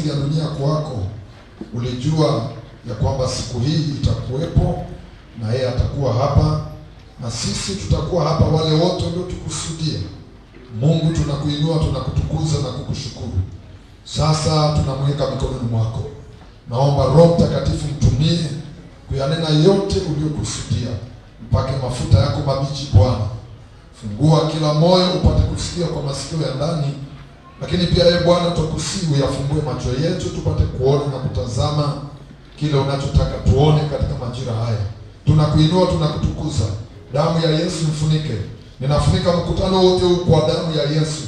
misingi ya dunia kwako, ulijua ya kwamba siku hii itakuwepo na yeye atakuwa hapa na sisi tutakuwa hapa, wale wote waliotukusudia. Mungu, tunakuinua, tunakutukuza na kukushukuru. Sasa tunamweka mikononi mwako. Naomba Roho Mtakatifu mtumie kuyanena yote uliyokusudia. Mpake mafuta yako mabichi Bwana. Fungua kila moyo upate kusikia kwa masikio ya ndani, lakini pia ee Bwana tukusihi uyafungue macho yetu tupate kuona na kutazama kile unachotaka tuone katika majira haya. Tunakuinua, tunakutukuza. Damu ya Yesu mfunike. Ninafunika mkutano wote huu kwa damu ya Yesu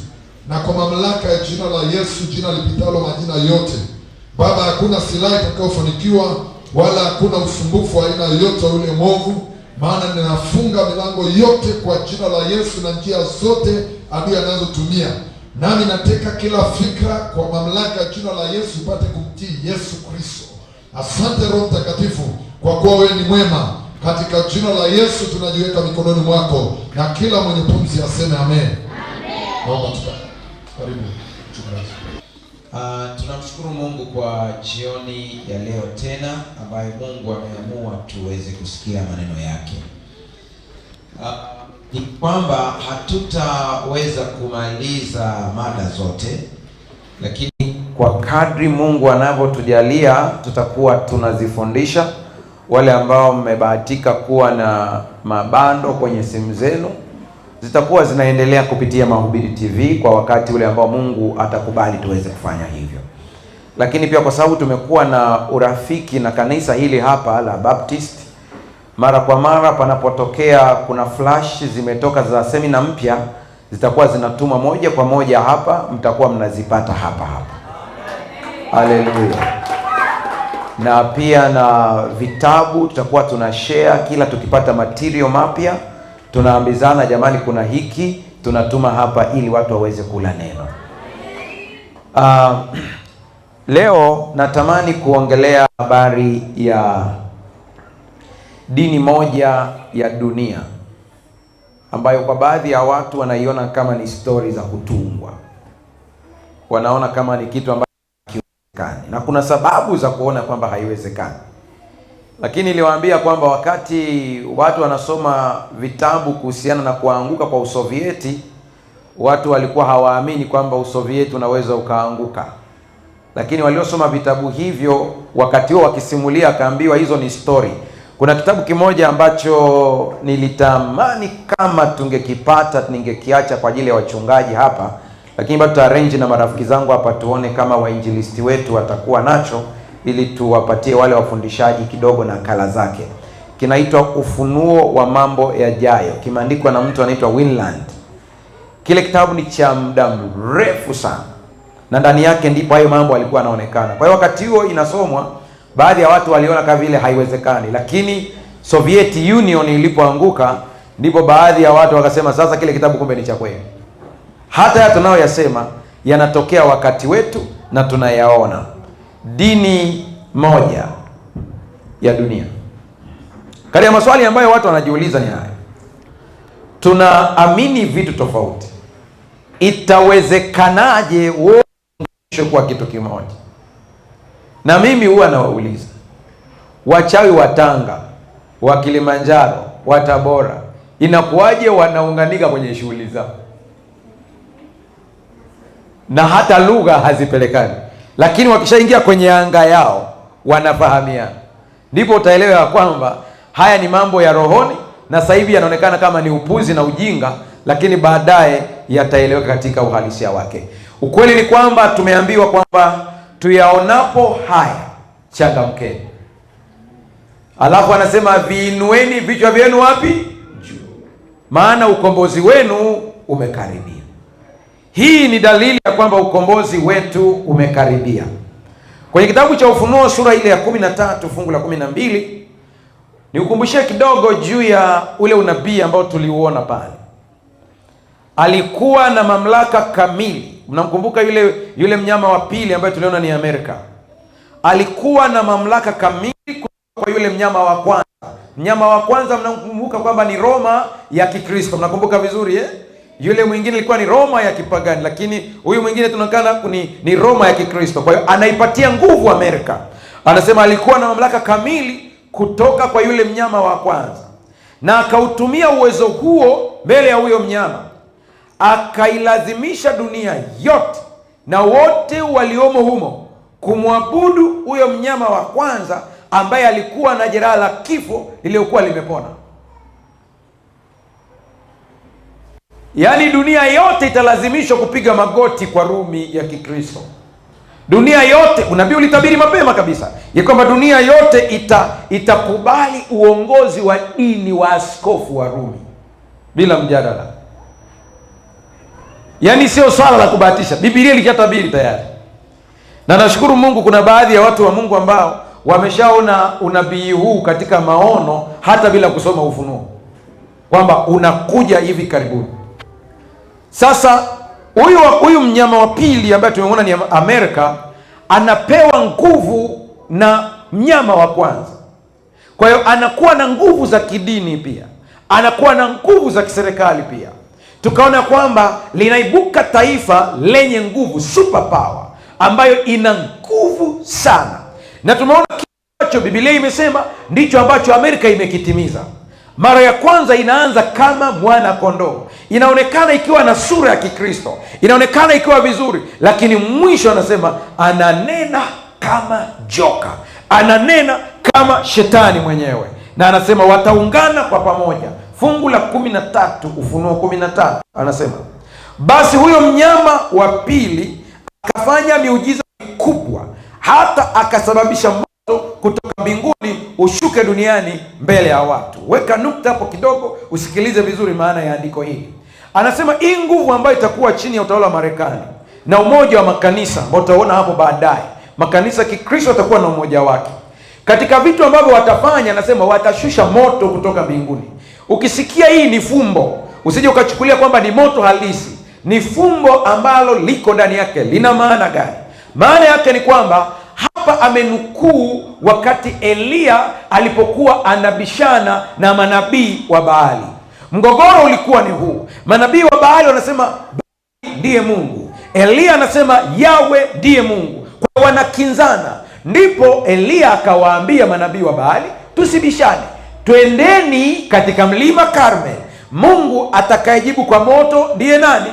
na kwa mamlaka ya jina la Yesu, jina lipitalo majina yote. Baba, hakuna silaha itakayofanikiwa wala hakuna usumbufu wa aina yoyote ule mwovu, maana ninafunga milango yote kwa jina la Yesu na njia zote adui anazotumia. Nami nateka kila fikra kwa mamlaka ya jina la Yesu upate kumtii Yesu Kristo. Asante Roho Mtakatifu kwa kuwa wewe ni mwema. Katika jina la Yesu tunajiweka mikononi mwako, na kila mwenye pumzi aseme amen. Amen. Naomba tukae. Karibu mchungaji. Tunamshukuru Mungu kwa jioni ya leo tena ambayo Mungu ameamua tuweze kusikia maneno yake. Ni kwamba hatutaweza kumaliza mada zote, lakini kwa kadri Mungu anavyotujalia tutakuwa tunazifundisha. Wale ambao mmebahatika kuwa na mabando kwenye simu zenu, zitakuwa zinaendelea kupitia Mahubiri TV kwa wakati ule ambao Mungu atakubali tuweze kufanya hivyo. Lakini pia kwa sababu tumekuwa na urafiki na kanisa hili hapa la Baptist, mara kwa mara panapotokea kuna flash zimetoka za semina mpya, zitakuwa zinatumwa moja kwa moja hapa, mtakuwa mnazipata hapa hapa. Haleluya. Na pia na vitabu tutakuwa tuna share kila tukipata material mapya, tunaambizana jamani, kuna hiki, tunatuma hapa ili watu waweze kula neno. Leo natamani kuongelea habari ya dini moja ya dunia ambayo kwa baadhi ya watu wanaiona kama ni story za kutungwa, wanaona kama ni kitu ambacho hakiwezekani, na kuna sababu za kuona kwamba haiwezekani. Lakini niliwaambia kwamba wakati watu wanasoma vitabu kuhusiana na kuanguka kwa Usovieti, watu walikuwa hawaamini kwamba Usovieti unaweza ukaanguka. Lakini waliosoma vitabu hivyo wakati huo wakisimulia, akaambiwa hizo ni story. Kuna kitabu kimoja ambacho nilitamani kama tungekipata ningekiacha kwa ajili ya wachungaji hapa, lakini bado tuta-arrange na marafiki zangu hapa tuone kama wainjilisti wetu watakuwa nacho ili tuwapatie wale wafundishaji kidogo na nakala zake. Kinaitwa Ufunuo wa Mambo Yajayo, kimeandikwa na mtu anaitwa Winland. Kile kitabu ni cha muda mrefu sana, na ndani yake ndipo hayo mambo yalikuwa yanaonekana. Kwa hiyo wakati huo inasomwa, baadhi ya watu waliona kama vile haiwezekani, lakini Soviet Union ilipoanguka ndipo baadhi ya watu wakasema sasa kile kitabu kumbe ni cha kweli. Hata haya tunayoyasema yanatokea wakati wetu na tunayaona. Dini moja ya dunia. Kati ya maswali ambayo watu wanajiuliza ni haya: tunaamini vitu tofauti, itawezekanaje wote kuwa kitu kimoja? Na mimi huwa nawauliza wachawi wa Tanga, wa Kilimanjaro, wa Tabora, inakuwaje wanaunganika kwenye shughuli zao na hata lugha hazipelekani, lakini wakishaingia kwenye anga yao wanafahamiana? Ndipo utaelewa ya kwamba haya ni mambo ya rohoni, na sasa hivi yanaonekana kama ni upuzi na ujinga, lakini baadaye yataeleweka katika uhalisia wake. Ukweli ni kwamba tumeambiwa kwamba tuyaonapo haya changamkeni. Alafu anasema viinueni vichwa vyenu wapi? Juu, maana ukombozi wenu umekaribia. Hii ni dalili ya kwamba ukombozi wetu umekaribia. Kwenye kitabu cha Ufunuo sura ile ya 13 fungu la 12, nikukumbushie kidogo juu ya ule unabii ambao tuliuona pale. Alikuwa na mamlaka kamili. Mnamkumbuka yule mnyama wa pili ambaye tuliona ni Amerika. Alikuwa na mamlaka kamili kwa yule mnyama wa kwanza. Mnyama wa kwanza mnamkumbuka kwamba ni Roma ya Kikristo. Mnakumbuka vizuri eh? Yule mwingine ilikuwa ni Roma ya kipagani, lakini huyu mwingine tunaonekana ni Roma ya Kikristo. Kwa hiyo anaipatia nguvu Amerika. Anasema alikuwa na mamlaka kamili kutoka kwa yule mnyama wa kwanza, na akautumia uwezo huo mbele ya huyo mnyama, akailazimisha dunia yote na wote waliomo humo kumwabudu huyo mnyama wa kwanza ambaye alikuwa na jeraha la kifo lililokuwa limepona. Yaani dunia yote italazimishwa kupiga magoti kwa Rumi ya Kikristo. Dunia yote, unabii ulitabiri mapema kabisa ya kwamba dunia yote itakubali uongozi wa dini wa askofu wa Rumi bila mjadala. Yaani sio swala la kubahatisha, Biblia ilishatabiri tayari. Na nashukuru Mungu kuna baadhi ya watu wa Mungu ambao wameshaona unabii huu katika maono hata bila kusoma Ufunuo, kwamba unakuja hivi karibuni. Sasa huyu mnyama wa pili ambaye tumeona ni Amerika anapewa nguvu na mnyama wa kwanza. Kwa hiyo anakuwa na nguvu za kidini pia, anakuwa na nguvu za kiserikali pia. Tukaona kwamba linaibuka taifa lenye nguvu, super power, ambayo ina nguvu sana. Na tumeona kile ambacho Biblia imesema ndicho ambacho Amerika imekitimiza. Mara ya kwanza inaanza kama mwana kondoo, inaonekana ikiwa na sura ya Kikristo, inaonekana ikiwa vizuri, lakini mwisho anasema ananena kama joka, ananena kama shetani mwenyewe, na anasema wataungana kwa pamoja. Fungu la 13, Ufunuo 13, anasema basi huyo mnyama wa pili akafanya miujiza mikubwa, hata akasababisha moto kutoka mbinguni ushuke duniani mbele ya watu. Weka nukta hapo kidogo, usikilize vizuri maana ya andiko hili. Anasema hii nguvu ambayo itakuwa chini ya utawala wa Marekani na umoja wa makanisa ambao utaona hapo baadaye, makanisa ya Kikristo yatakuwa na umoja wake. Katika vitu ambavyo watafanya, anasema watashusha moto kutoka mbinguni. Ukisikia hii ni fumbo, usije ukachukulia kwamba ni moto halisi. Ni fumbo ambalo liko ndani yake. Lina maana gani? Maana yake ni kwamba hapa amenukuu wakati Eliya alipokuwa anabishana na manabii wa Baali. Mgogoro ulikuwa ni huu. Manabii wa Baali wanasema Baali ndiye Mungu, Eliya anasema Yawe ndiye Mungu. Kwa wanakinzana. Ndipo Eliya akawaambia manabii wa Baali, tusibishane, twendeni katika mlima Karmel. Mungu atakayejibu kwa moto ndiye nani?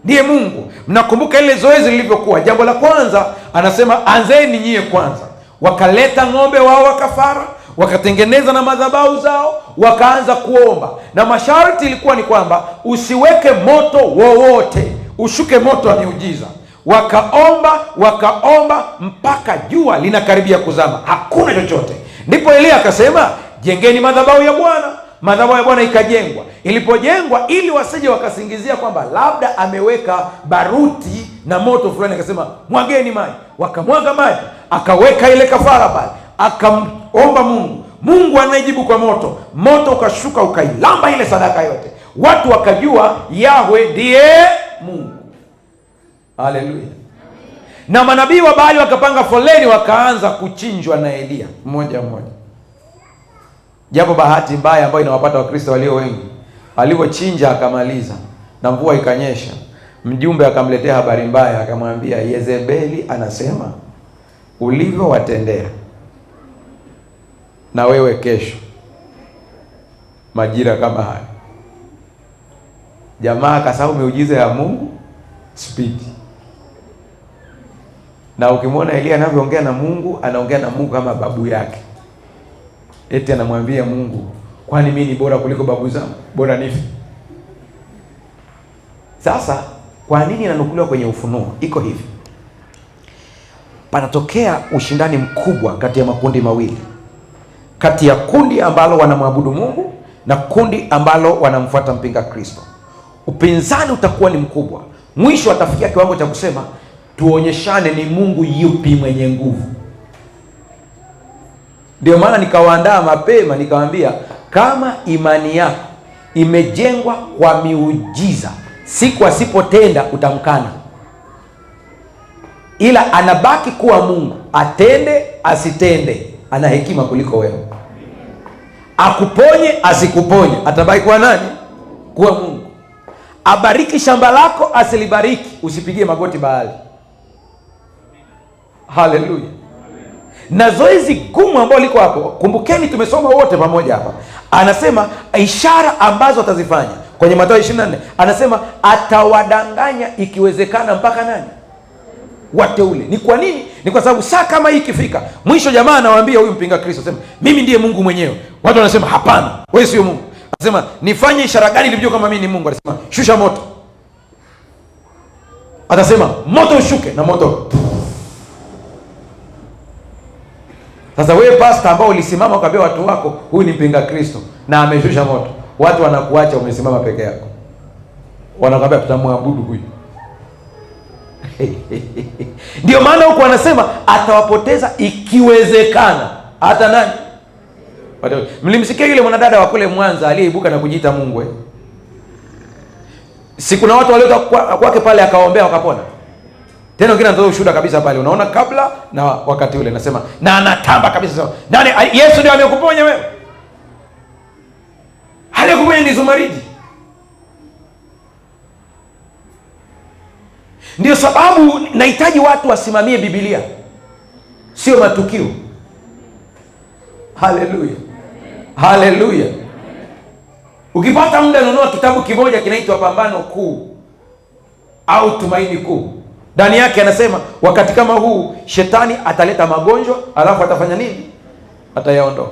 Ndiye Mungu. Mnakumbuka ile zoezi lilivyokuwa. Jambo la kwanza anasema anzeni nyie kwanza. Wakaleta ng'ombe wao wa kafara, wakatengeneza na madhabahu zao, wakaanza kuomba. Na masharti ilikuwa ni kwamba usiweke moto wowote, ushuke moto wa miujiza. Wakaomba, wakaomba mpaka jua linakaribia kuzama, hakuna chochote. Ndipo Eliya akasema jengeni madhabahu ya Bwana. Madhabahu ya Bwana ikajengwa. Ilipojengwa, ili wasije wakasingizia kwamba labda ameweka baruti na moto fulani, akasema mwageni maji. Wakamwaga maji, akaweka ile kafara pale, akamomba Mungu. Mungu anayejibu kwa moto. Moto ukashuka ukailamba ile sadaka yote. Watu wakajua Yahwe ndiye Mungu. Haleluya. Na manabii wa Baali wakapanga foleni, wakaanza kuchinjwa na Eliya mmoja mmoja. Japo bahati mbaya ambayo inawapata Wakristo walio wengi, alivyochinja akamaliza na mvua ikanyesha, mjumbe akamletea habari mbaya, akamwambia Yezebeli anasema ulivyowatendea na wewe kesho majira kama haya. Jamaa akasahau miujiza ya Mungu spidi. Na ukimwona Eliya anavyoongea na Mungu, anaongea na Mungu kama babu yake. Eti anamwambia Mungu, kwani mimi ni bora kuliko babu zangu? Bora nife. Sasa kwa nini inanukuliwa kwenye Ufunuo? Iko hivi. Panatokea ushindani mkubwa kati ya makundi mawili. Kati ya kundi ambalo wanamwabudu Mungu na kundi ambalo wanamfuata mpinga Kristo. Upinzani utakuwa ni mkubwa. Mwisho atafikia kiwango cha kusema tuonyeshane ni Mungu yupi mwenye nguvu. Ndio maana nikawaandaa mapema, nikawaambia kama imani yako imejengwa kwa miujiza, siku asipotenda utamkana. Ila anabaki kuwa Mungu, atende asitende, ana hekima kuliko wewe. Akuponye asikuponye, atabaki kuwa nani? Kuwa Mungu. Abariki shamba lako, asilibariki, usipigie magoti Baali. Haleluya. Na zoezi gumu ambalo liko hapo, kumbukeni tumesoma wote pamoja hapa. Anasema ishara ambazo atazifanya kwenye Mathayo 24, anasema atawadanganya ikiwezekana mpaka nani? Wateule. Ni kwa nini? Ni kwa sababu saa kama hii ikifika mwisho, jamaa anawaambia huyu mpinga Kristo, sema mimi ndiye Mungu mwenyewe. Watu wanasema hapana, wewe sio Mungu. Anasema nifanye ishara gani ili kama mimi ni Mungu? Anasema shusha moto. Atasema moto ushuke, na moto. Sasa wewe pastor ambao ulisimama ukaambia watu wako huyu ni mpinga Kristo na ameshusha moto, watu wanakuacha umesimama peke yako, wanakuambia tutamwabudu huyu. Ndio maana huko anasema atawapoteza ikiwezekana hata nani? Mlimsikia yule mwanadada wa kule Mwanza aliyeibuka na kujiita Mungu eh? Si kuna watu waliotoka kwake pale akawaombea wakapona. Tena wengine anatoa ushuhuda kabisa pale, unaona kabla na wakati ule, nasema na anatamba kabisa sema, nani? Yesu ndio amekuponya wewe? Aliyekuponya ni Zumaridi. Ndio sababu nahitaji watu wasimamie Biblia, sio matukio. Haleluya, haleluya. Ukipata muda nunua kitabu kimoja kinaitwa Pambano Kuu au Tumaini Kuu. Ndani yake anasema wakati kama huu shetani ataleta magonjwa, alafu atafanya nini? Atayaondoa.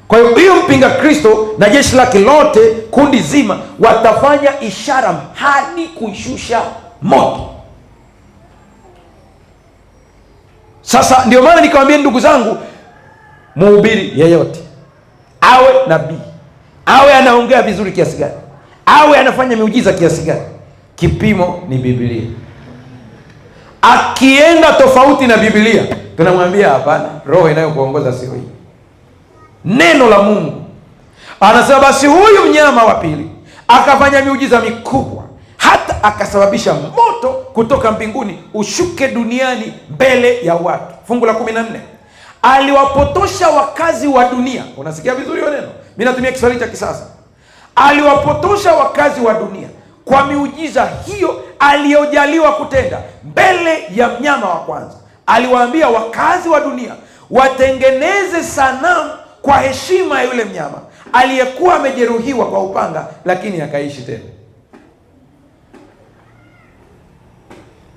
Kwa hiyo huyo mpinga Kristo na jeshi lake lote, kundi zima, watafanya ishara hadi kuishusha moto. Sasa ndio maana nikawaambia ndugu zangu, mhubiri yeyote, awe nabii, awe anaongea vizuri kiasi gani, awe anafanya miujiza kiasi gani, kipimo ni Biblia. Akienda tofauti na Biblia, tunamwambia hapana, roho inayokuongoza sio hii. Neno la Mungu anasema basi huyu mnyama wa pili akafanya miujiza mikubwa, hata akasababisha moto kutoka mbinguni ushuke duniani mbele ya watu. Fungu la 14, aliwapotosha wakazi wa dunia. Unasikia vizuri hiyo neno? Mimi natumia Kiswahili cha kisasa. Aliwapotosha wakazi wa dunia kwa miujiza hiyo aliyojaliwa kutenda mbele ya mnyama wa kwanza. Aliwaambia wakazi wa dunia watengeneze sanamu kwa heshima ya yule mnyama aliyekuwa amejeruhiwa kwa upanga, lakini akaishi tena.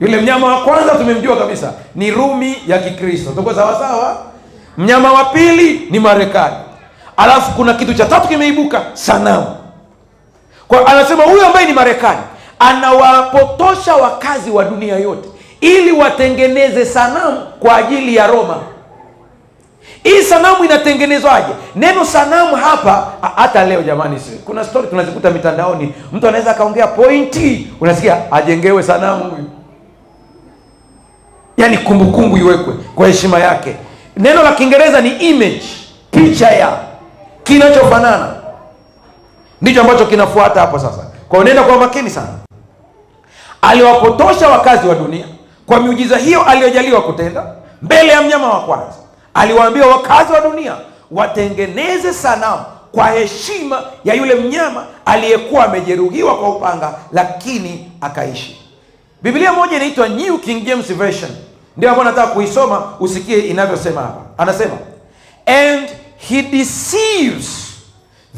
Yule mnyama wa kwanza tumemjua kabisa ni Rumi ya Kikristo, tuko sawa sawa. Mnyama wa pili ni Marekani, alafu kuna kitu cha tatu kimeibuka, sanamu. Kwa anasema huyu ambaye ni Marekani anawapotosha wakazi wa dunia yote ili watengeneze sanamu kwa ajili ya Roma. Hii sanamu inatengenezwaje? Neno sanamu hapa hata leo jamani, kuna story tunazikuta mitandaoni, mtu anaweza akaongea pointi, unasikia ajengewe sanamu huyu, yaani kumbukumbu iwekwe kwa heshima yake. Neno la Kiingereza ni image, picha ya kinachofanana, ndicho ambacho kinafuata hapo sasa. Kwa hiyo nenda kwa makini sana. Aliwapotosha wakazi wa dunia kwa miujiza hiyo aliyojaliwa kutenda mbele ya mnyama wa kwanza. Aliwaambia wakazi wa dunia watengeneze sanamu kwa heshima ya yule mnyama aliyekuwa amejeruhiwa kwa upanga, lakini akaishi. Biblia moja inaitwa New King James Version, ndio ambayo nataka kuisoma usikie inavyosema hapa. Anasema, and he deceives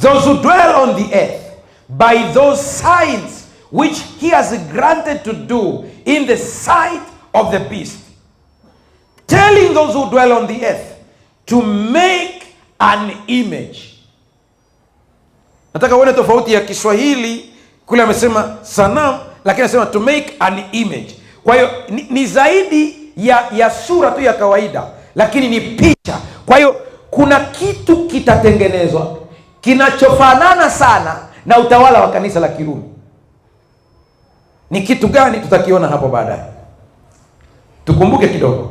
those who dwell on the earth by those signs which he has granted to do in the sight of the beast, telling those who dwell on the earth to make an image. Nataka uone tofauti ya Kiswahili kule amesema sanamu, lakini anasema to make an image. Kwa hiyo ni zaidi ya sura tu ya kawaida, lakini ni picha. Kwa hiyo kuna kitu kitatengenezwa kinachofanana sana na utawala wa kanisa la Kirumi. Ni kitu gani? Tutakiona hapo baadaye. Tukumbuke kidogo,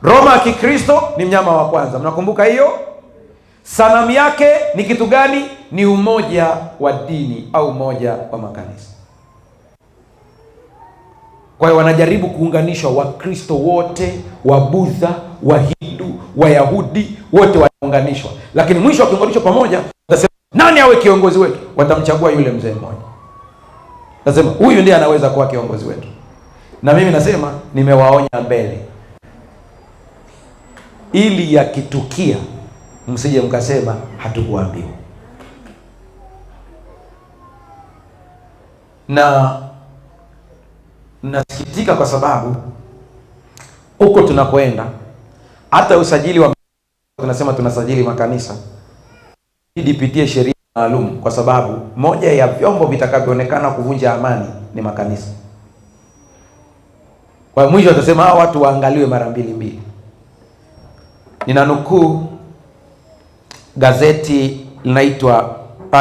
Roma ya Kikristo ni mnyama wa kwanza, mnakumbuka hiyo? Sanamu yake ni kitu gani? Ni umoja wa dini au umoja wa makanisa. Kwa hiyo wanajaribu kuunganisha Wakristo wote, Wabudha, Wahindu, Wayahudi, wote wanaunganishwa. Lakini mwisho wakiunganishwa pamoja, watasema nani awe kiongozi wetu? Watamchagua yule mzee mmoja. Nasema huyu ndiye anaweza kuwa kiongozi wetu. Na mimi nasema nimewaonya mbele, ili yakitukia msije mkasema hatukuambiwa. Na nasikitika kwa sababu huko tunakoenda, hata usajili wa tunasema tunasajili makanisa, ipitie sheria maalum, kwa sababu moja ya vyombo vitakavyoonekana kuvunja amani ni makanisa. Kwa mwisho watasema hao watu waangaliwe mara mbili mbili. Ninanukuu gazeti linaitwa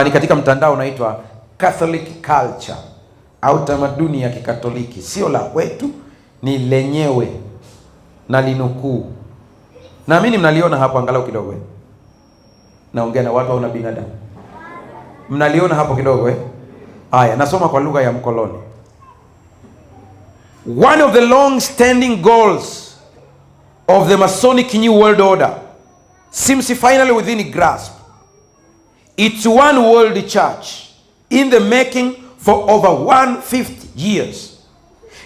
ni katika mtandao unaitwa Catholic Culture au tamaduni ya Kikatoliki, sio la kwetu, ni lenyewe, na linukuu. Naamini mnaliona hapo angalau kidogo. Naongea na watu au na binadamu? Mnaliona hapo kidogo Haya, nasoma kwa lugha ya mkoloni. One of the long-standing goals of the Masonic New World Order seems finally within grasp. It's one world church in the making for over 150 years.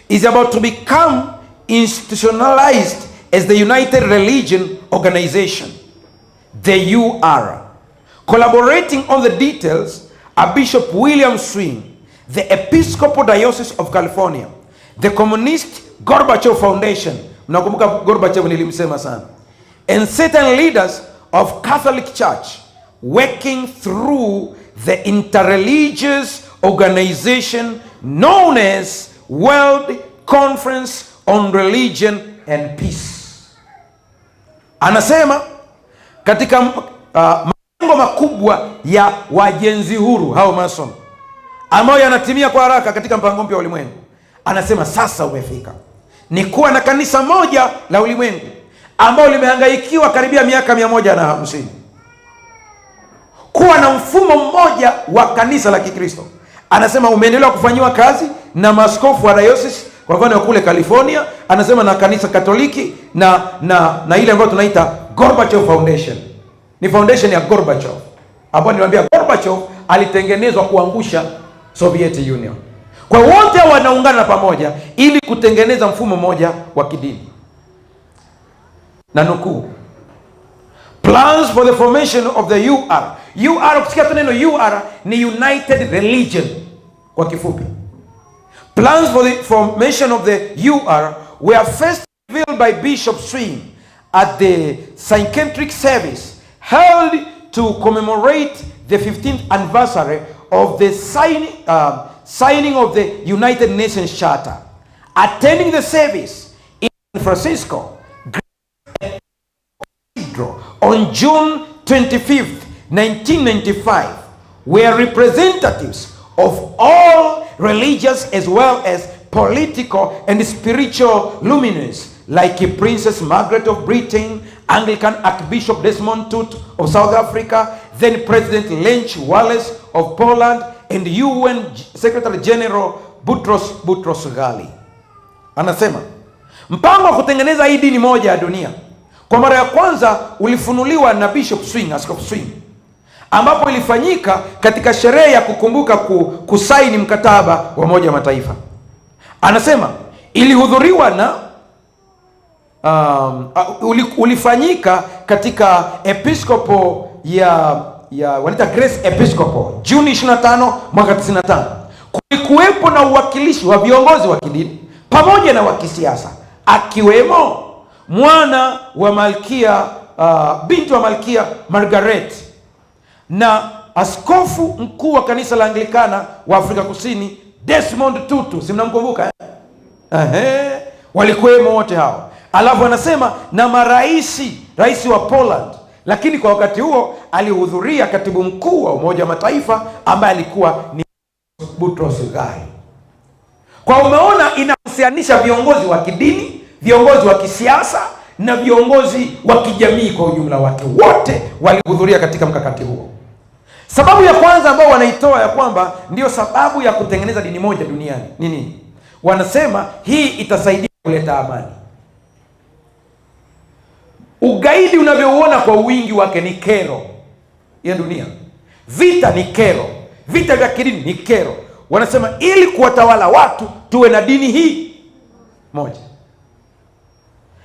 Is about to become institutionalized as the United Religion Organization, the UR. Collaborating on the details are Bishop William Swing, the Episcopal Diocese of California, the Communist Gorbachev Foundation, mnakumbuka Gorbachev nilimsema sana, and certain leaders of Catholic Church working through the interreligious organization known as World Conference on Religion and Peace. Anasema katika malengo makubwa ya wajenzi huru hao Mason, ambayo yanatimia kwa haraka katika mpango mpya wa ulimwengu, anasema sasa umefika, ni kuwa na kanisa moja la ulimwengu ambao limehangaikiwa karibia miaka 150, kuwa na mfumo mmoja wa kanisa la Kikristo. Anasema umeendelea kufanyiwa kazi na maaskofu wa diocese, kwa mfano kule California, anasema na kanisa Katoliki na ile ambayo tunaita Gorbachev Foundation. Ni foundation ya Gorbachev, ambayo niliwaambia Gorbachev alitengenezwa kuangusha Soviet Union. Kwa wote wanaungana pamoja ili kutengeneza mfumo mmoja wa kidini. Na nukuu, plans for the formation of the UR. UR, ukisikia tu neno UR ni United Religion kwa kifupi. Plans for the formation of the UR were first revealed by Bishop Swing at the psychiatric service held to commemorate the 15th anniversary of the signing of the United Nations Charter. Attending the service in San Francisco on June 25th, 1995, were representatives of all religious as well as political and spiritual luminaries like Princess Margaret of Britain, Anglican Archbishop Desmond Tutu of South Africa, then President Lech Walesa of Poland, and UN Secretary General Boutros Boutros Ghali. Anasema mpango wa kutengeneza hii dini moja ya dunia kwa mara ya kwanza ulifunuliwa na Bishop Swing, Askofu Swing, ambapo ilifanyika katika sherehe ya kukumbuka kusaini mkataba wa Umoja wa Mataifa. Anasema ilihudhuriwa na ulifanyika katika Episcopal ya wanaita Grace Episcopal, Juni 25 mwaka 95. Kulikuwepo na uwakilishi wa viongozi wa kidini pamoja na wa kisiasa, akiwemo mwana wa malkia, binti wa malkia Margaret, na askofu mkuu wa kanisa la Anglikana wa Afrika Kusini Desmond Tutu, si mnamkumbuka eh? Walikuwemo wote hao. Alafu anasema na maraisi, rais wa Poland, lakini kwa wakati huo alihudhuria katibu mkuu wa Umoja wa Mataifa ambaye alikuwa ni Boutros Ghali. Kwa umeona inahusianisha viongozi wa kidini, viongozi wa kisiasa na viongozi wa kijamii kwa ujumla wake, wote walihudhuria katika mkakati huo. Sababu ya kwanza ambao wanaitoa ya kwamba ndio sababu ya kutengeneza dini moja duniani ni nini? Wanasema hii itasaidia kuleta amani. Ugaidi unavyouona kwa wingi wake ni kero ya dunia. Vita ni kero, vita vya kidini ni kero. Wanasema ili kuwatawala watu tuwe na dini hii moja.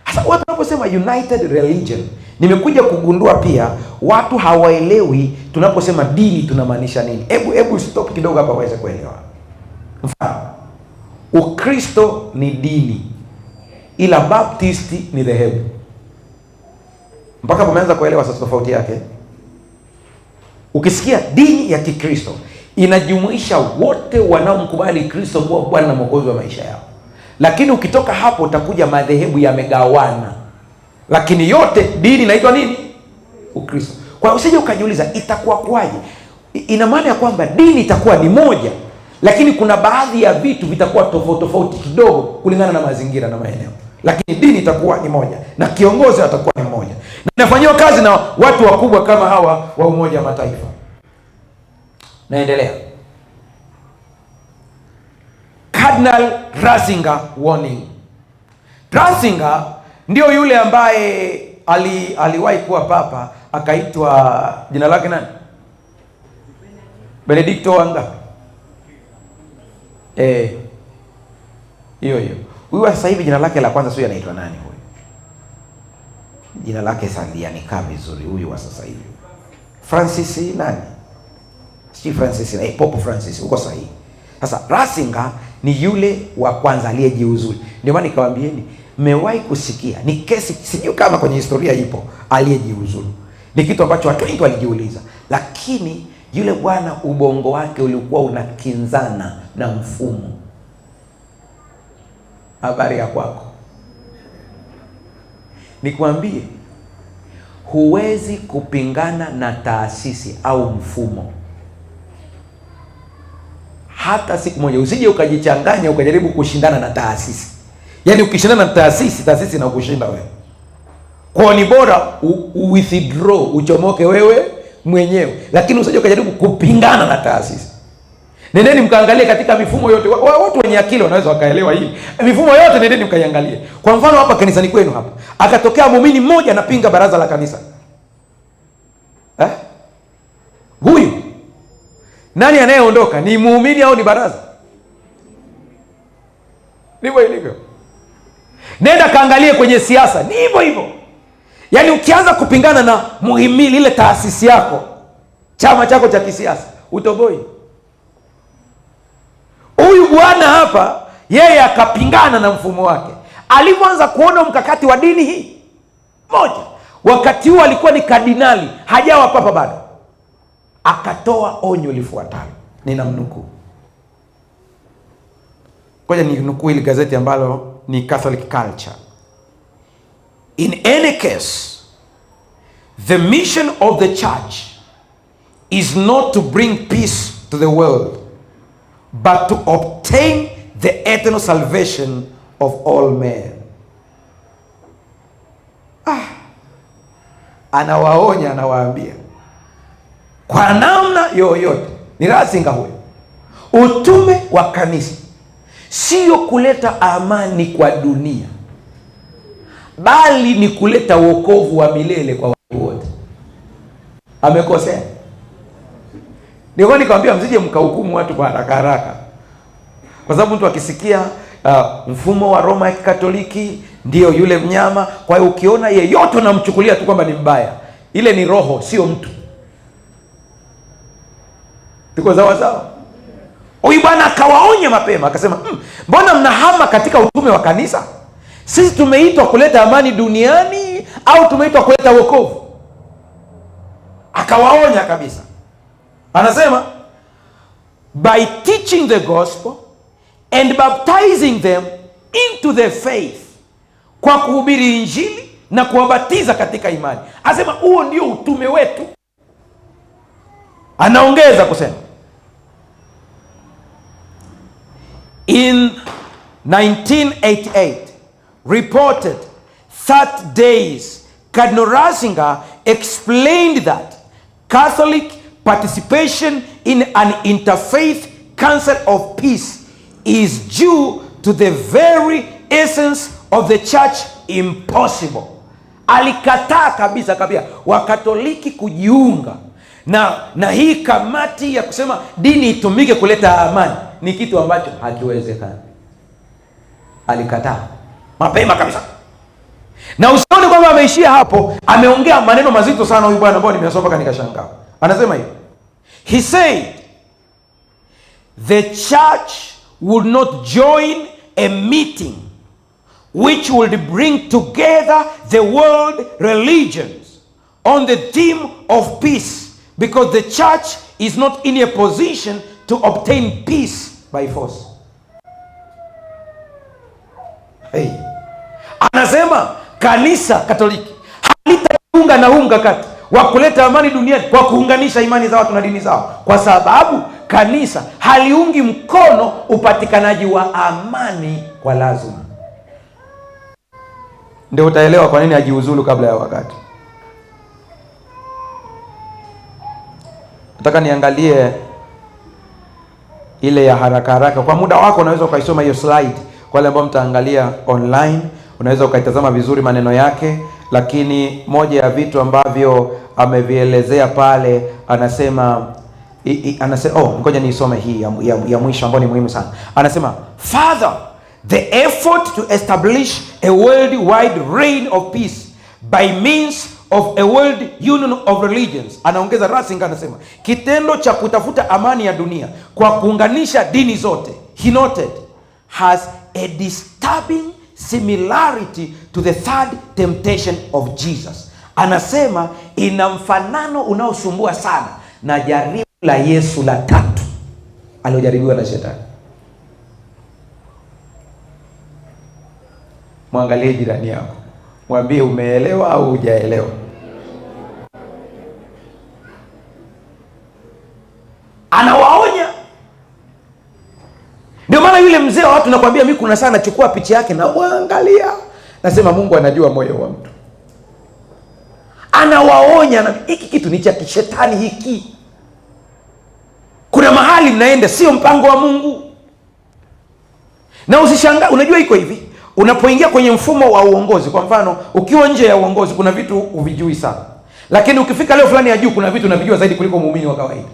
Sasa watu wanaposema united religion, nimekuja kugundua pia watu hawaelewi tunaposema dini tunamaanisha nini. Hebu stop kidogo hapa waweze kuelewa. Mfano, Ukristo ni dini, ila Baptist ni dhehebu. Mpaka umeanza kuelewa sasa tofauti yake. Ukisikia dini ya Kikristo inajumuisha wote wanaomkubali Kristo kuwa Bwana na Mwokozi wa maisha yao. Lakini ukitoka hapo utakuja madhehebu yamegawana, lakini yote dini inaitwa nini? Ukristo. Kwa usije ukajiuliza itakuwa kwaje. Ina maana ya kwamba dini itakuwa ni moja, lakini kuna baadhi ya vitu vitakuwa tofauti tofauti kidogo kulingana na mazingira na maeneo, lakini dini itakuwa ni moja na kiongozi atakuwa ni mmoja, na inafanywa kazi na watu wakubwa kama hawa wa Umoja wa Mataifa. Naendelea. Cardinal Ratzinger warning. Ratzinger ndio yule ambaye aliwahi kuwa papa, akaitwa jina lake nani? Benedicto wangapi? Hiyo hiyo. Huyu sasa hivi jina lake la kwanza sio anaitwa nani huyu? Jina lake salianikaa vizuri huyu wa sasa hivi. Francis nani? Si Francis, Pope Francis, uko sahihi. Sasa Ratzinger ni yule wa kwanza aliyejiuzulu. Ndio maana nikawaambieni, mmewahi kusikia ni kesi, sijui kama kwenye historia ipo, aliyejiuzulu. Ni kitu ambacho watu wengi walijiuliza. Lakini yule bwana ubongo wake ulikuwa unakinzana na mfumo. Habari ya kwako. Nikwambie, huwezi kupingana na taasisi au mfumo hata siku moja. Usije ukajichanganya ukajaribu kushindana na taasisi. Yaani ukishindana na taasisi, taasisi inakushinda wewe. Kwa ni bora withdraw, uchomoke wewe mwenyewe, lakini usije ukajaribu kupingana na taasisi. Nendeni mkaangalie katika mifumo yote. Watu wenye akili wanaweza wakaelewa hili. Mifumo yote nendeni mkaiangalie. Kwa mfano hapa kanisani kwenu hapa, akatokea muumini mmoja anapinga baraza la kanisa. Huyu nani anayeondoka? Ni muumini au ni baraza? Ndivyo ilivyo. Nenda kaangalie kwenye siasa, ni hivyo hivyo. Yaani ukianza kupingana na muhimili, ile taasisi yako, chama chako cha kisiasa, utoboi. Huyu bwana hapa yeye akapingana na mfumo wake. Alipoanza kuona mkakati wa dini hii moja, wakati huo alikuwa ni kardinali, hajawa papa bado, akatoa onyo lifuatalo. Ninamnukuu. Ngoja ninukuu ile gazeti ambalo ni Catholic Culture. In any case, the mission of the church is not to bring peace to the world, but to obtain the eternal salvation of all men. Anawaonya, anawaambia kwa namna yoyote, ni Ratzinger huyo, utume wa kanisa sio kuleta amani kwa dunia, bali ni kuleta wokovu wa milele kwa watu wote. Amekosea? Ndio nikamwambia msije mkahukumu watu kwa haraka haraka. Kwa sababu mtu akisikia mfumo wa Roma ya Katoliki ndio yule mnyama, kwa hiyo ukiona yeyote unamchukulia tu kwamba ni mbaya. Ile ni roho, sio mtu. Tuko sawa sawa? Huyu bwana akawaonya mapema, akasema, mbona mnahama katika utume wa kanisa? Sisi tumeitwa kuleta amani duniani au tumeitwa kuleta wokovu? Akawaonya kabisa. Anasema, by teaching the gospel and baptizing them into the faith, kwa kuhubiri injili na kuwabatiza katika imani. Anasema huo ndio utume wetu. Anaongeza kusema, in 1988 reported 30 days, Cardinal Ratzinger explained that Catholic participation in an interfaith council of peace is due to the very essence of the church impossible. Alikataa kabisa kabisa Wakatoliki kujiunga Na hii kamati ya kusema dini itumike kuleta amani ni kitu ambacho hakiwezekani. Alikataa mapema kabisa. Na usione kwamba ameishia hapo, ameongea maneno mazito sana huyu bwana ambao nimeyasoma mpaka nikashangaa. Anasema hivi. He said the church would not join a meeting which would bring together the world religions on the theme of peace, because the church is not in a position to obtain peace by force. Hey. Anasema kanisa Katoliki halitajiunga na huu mkakati wa kuleta amani duniani kwa kuunganisha imani za watu na dini zao, kwa sababu kanisa haliungi mkono upatikanaji wa amani kwa lazima. Ndio utaelewa kwa nini ajiuzulu kabla ya wakati. Nataka niangalie ile ya haraka haraka. Kwa muda wako unaweza ukaisoma hiyo slide. Kwa wale ambao mtaangalia online, unaweza ukaitazama vizuri maneno yake. Lakini moja ya vitu ambavyo amevielezea pale, anasema ngoja niisome hii ya mwisho ambayo ni muhimu sana. Anasema, further, the effort to establish a worldwide reign of peace by means of a world union of religions. Anaongeza Ratzinger anasema, kitendo cha kutafuta amani ya dunia kwa kuunganisha dini zote, he noted, has a disturbing similarity to the third temptation of Jesus. Anasema ina mfanano unaosumbua sana na jaribu la Yesu la tatu aliojaribiwa na shetani. Mwangalie jirani yako, mwambie umeelewa au hujaelewa. Anawaonya. Ndio maana yule mzee wa watu nakwambia mimi kuna saa nachukua picha yake na muangalia, nasema Mungu anajua moyo wa mtu. Anawaonya na hiki kitu ni cha kishetani hiki. Kuna mahali mnaenda sio mpango wa Mungu. Na usishangae, unajua iko hivi, unapoingia kwenye mfumo wa uongozi, kwa mfano ukiwa nje ya uongozi kuna vitu uvijui sana. Lakini ukifika leo fulani ya juu kuna vitu unavijua zaidi kuliko muumini wa kawaida.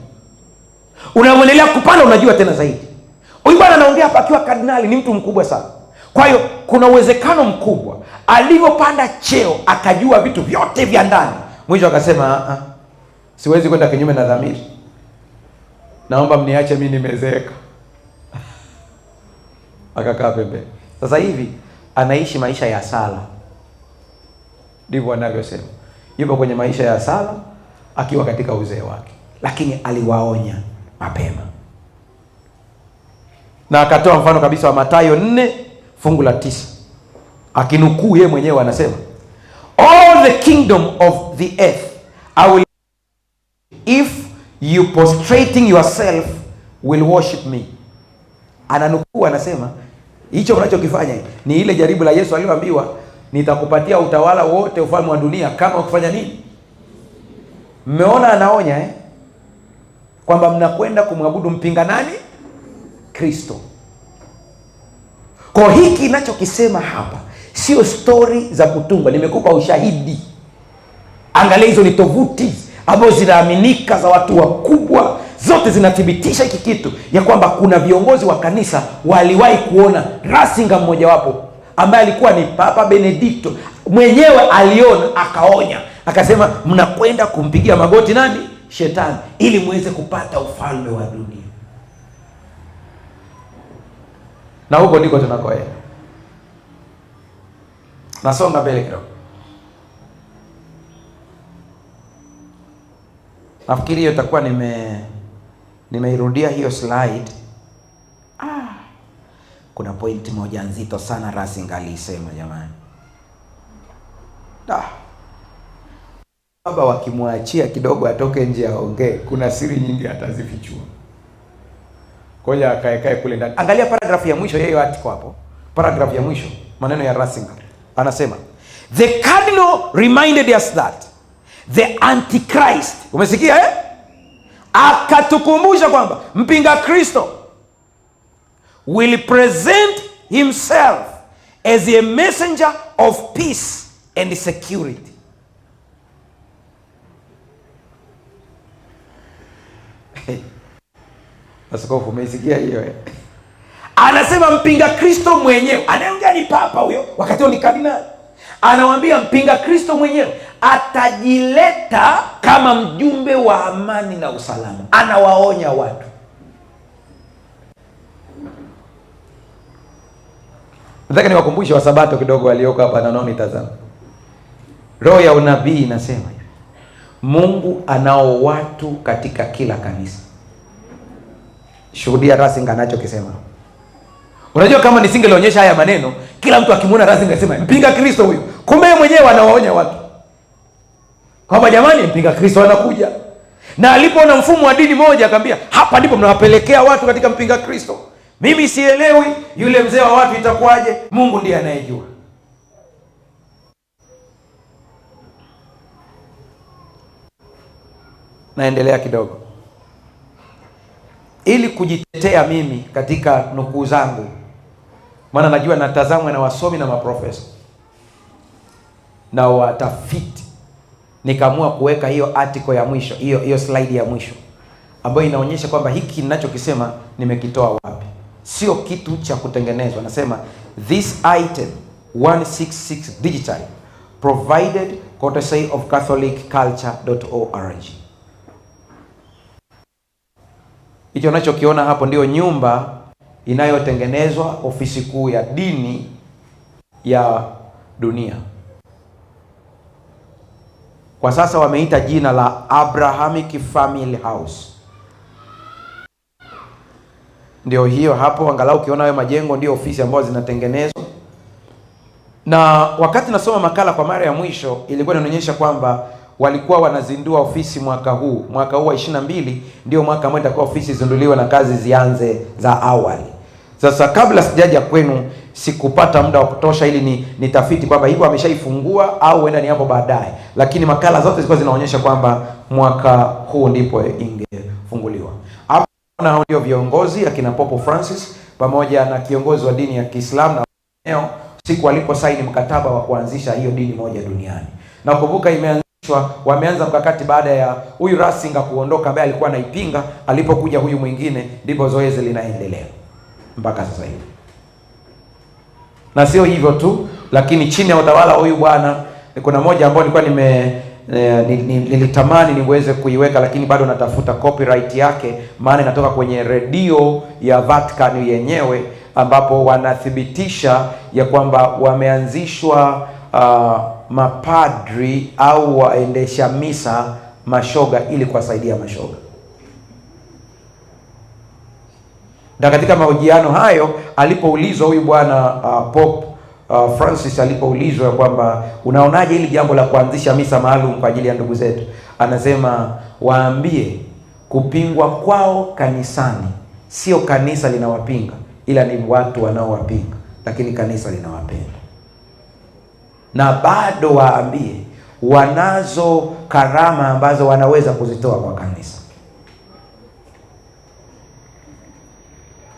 Unaendelea kupanda unajua tena zaidi. Huyu bwana anaongea hapa akiwa kardinali, ni mtu mkubwa sana. Kwa hiyo kuna uwezekano mkubwa alivyopanda cheo akajua vitu vyote vya ndani. Mwisho akasema siwezi kwenda kinyume na dhamiri. Naomba mniache mimi nimezeeka. Akakaa pembeni. Sasa hivi anaishi maisha ya sala. Ndivyo anavyosema. Yupo kwenye maisha ya sala akiwa katika uzee wake. Lakini aliwaonya mapema. Na akatoa mfano kabisa wa Mathayo 4:9. Akinukuu yeye mwenyewe anasema, all the kingdom of the earth I will if you prostrating yourself will worship me. Ananukuu anasema hicho mnachokifanya ni ile jaribu la Yesu aliyoambiwa, nitakupatia utawala wote ufalme wa dunia kama ukifanya nini? Mmeona anaonya kwamba mnakwenda kumwabudu mpinga nani? Kristo. Kwa hiki ninachokisema hapa sio story za kutunga, nimekupa ushahidi. Angalia hizo ni tovuti ambazo zinaaminika za watu wakubwa, zote zinathibitisha hiki kitu ya kwamba kuna viongozi wa kanisa waliwahi kuona. Ratzinger mmoja wapo ambaye alikuwa ni Papa Benedicto mwenyewe aliona, akaonya, akasema mnakwenda kumpigia magoti nani? Shetani, ili muweze kupata ufalme wa dunia. Na huko ndiko tunakoenda. Nasonga mbele kidogo. Nafikiri hiyo itakuwa nimeirudia hiyo slide. Kuna point moja nzito sana Ratzinger alisema jamani. Baba wakimwachia kidogo atoke nje aongee, kuna siri nyingi atazifichua. Koja akaekae kule ndani. Angalia paragraph ya mwisho yeye article hapo. Paragraph ya mwisho, maneno ya Ratzinger. Anasema, the cardinal reminded us that the Antichrist, umesikia Akatukumbusha kwamba mpinga Kristo will present himself as a messenger of peace and security. Askofu, umeisikia hiyo eh? Anasema mpinga Kristo mwenyewe, anayeongea ni papa huyo, wakati huo ni kardinali. Anawaambia mpinga Kristo mwenyewe atajileta kama mjumbe wa amani na usalama. Anawaonya watu. Nataka niwakumbushe Wasabato kidogo walioko hapa na wanaonitazama. Roho ya unabii inasema hivi: Mungu anao watu katika kila kanisa. Shuhudia Ratzinger anachokisema. Unajua, kama nisingelionyesha haya maneno, kila mtu akimuona Ratzinger anasema mpinga Kristo huyu. Kumbe mwenyewe anawaonya watu kwamba jamani, mpinga Kristo anakuja. Na alipoona mfumo wa dini moja akamwambia, hapa ndipo mnawapelekea watu katika mpinga Kristo. Mimi sielewi yule mzee wa watu itakuwaje, Mungu ndiye anayejua. Naendelea kidogo ili kujitetea mimi katika nukuu zangu, maana najua natazamwa na wasomi na maprofesa na watafiti. Nikaamua kuweka hiyo article ya mwisho, hiyo slide ya mwisho ambayo inaonyesha kwamba hiki ninachokisema nimekitoa wapi. Sio kitu cha kutengenezwa. Nasema this item 166 digital provided courtesy of catholicculture.org. Hicho unachokiona hapo ndio nyumba inayotengenezwa, ofisi kuu ya dini ya dunia. Kwa sasa wameita jina la Abrahamic Family House. Ndio hiyo hapo, angalau ukiona hayo majengo ndio ofisi ambazo zinatengenezwa. Na wakati nasoma makala kwa mara ya mwisho ilikuwa inaonyesha kwamba walikuwa wanazindua ofisi mwaka huu. Mwaka huu wa 22 ndio mwaka ambao itakuwa ofisi zinduliwe na kazi zianze za awali. Sasa kabla sijaja kwenu sikupata muda wa kutosha ili nitafiti kwamba hivyo ameshaifungua au huenda ni hapo baadaye. Lakini makala zote zilikuwa zinaonyesha kwamba mwaka huu ndipo ingefunguliwa. Hapo na ndio viongozi akina Pope Francis pamoja na kiongozi wa dini ya Kiislamu na wengineo siku waliposaini mkataba wa kuanzisha hiyo dini moja duniani. Na kumbuka imeanzishwa, wameanza mkakati baada ya huyu Ratzinger kuondoka ambaye alikuwa anaipinga, alipokuja huyu mwingine ndipo zoezi linaendelea mpaka sasa hivi. Na sio hivyo tu, lakini chini ya utawala huyu bwana kuna moja ambayo nilikuwa nilitamani niweze kuiweka, lakini bado natafuta copyright yake, maana inatoka kwenye redio ya Vatican yenyewe, ambapo wanathibitisha ya kwamba wameanzishwa mapadri au waendesha misa mashoga ili kuwasaidia mashoga. Na katika mahojiano hayo alipoulizwa huyu bwana Pope Francis alipoulizwa kwamba unaonaje hili jambo la kuanzisha misa maalum kwa ajili ya ndugu zetu, anasema waambie kupingwa kwao kanisani sio kanisa linawapinga, ila ni watu wanaowapinga, lakini kanisa linawapenda. Na bado waambie wanazo karama ambazo wanaweza kuzitoa kwa kanisa.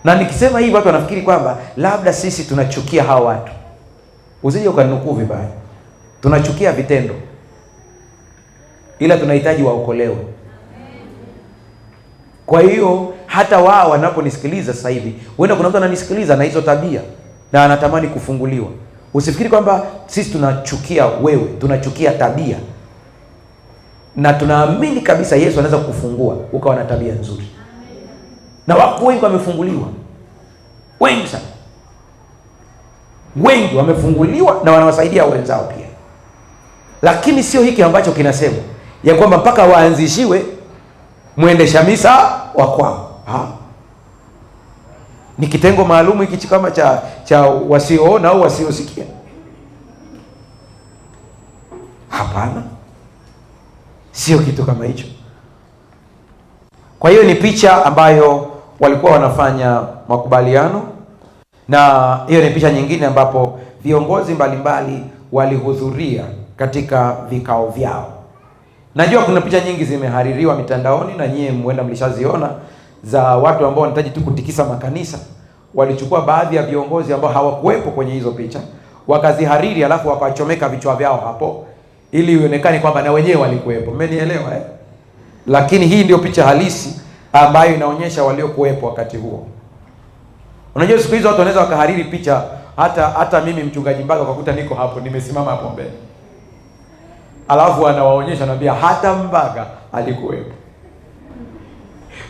Na nikisema hivi watu wanafikiri kwamba labda sisi tunachukia hao watu. Usije ukanukuu vibaya. Tunachukia vitendo, ila tunahitaji waokolewe. Kwa hiyo hata wao wanaponisikiliza sasa hivi, huenda kuna mtu ananisikiliza na hizo tabia na anatamani kufunguliwa. Usifikiri kwamba sisi tunachukia wewe, tunachukia tabia. Na tunaamini kabisa Yesu anaweza kukufungua ukawa na tabia nzuri. Na wako wengi wamefunguliwa. Wengi sana. Wengi wamefunguliwa na wanawasaidia wenzao pia. Lakini sio hiki ambacho kinasema ya kwamba mpaka waanzishiwe muendesha misa wa kwao. Ni kitengo maalum hiki kama cha wasioona au wasiosikia. Hapana. Sio kitu kama hicho. Kwa hiyo ni picha ambayo walikuwa wanafanya makubaliano, na hiyo ni picha nyingine ambapo viongozi mbalimbali walihudhuria katika vikao vyao. Najua kuna picha nyingi zimehaririwa mitandaoni na nyie mwenda mlishaziona za watu ambao wanahitaji tu kutikisa makanisa. Walichukua baadhi ya viongozi ambao hawakuwepo kwenye hizo picha, wakazihariri alafu wakachomeka vichwa vyao hapo ili ionekane kwamba na wenyewe walikuwepo. Mmenielewa eh? Lakini hii ndio picha halisi ambayo inaonyesha waliokuwepo wakati huo. Unajua siku hizo watu wanaweza wakahariri picha, hata mimi mchungaji Mbaga ukakuta niko hapo nimesimama hapo mbele, alafu anawaonyesha, anaambia hata Mbaga alikuwepo.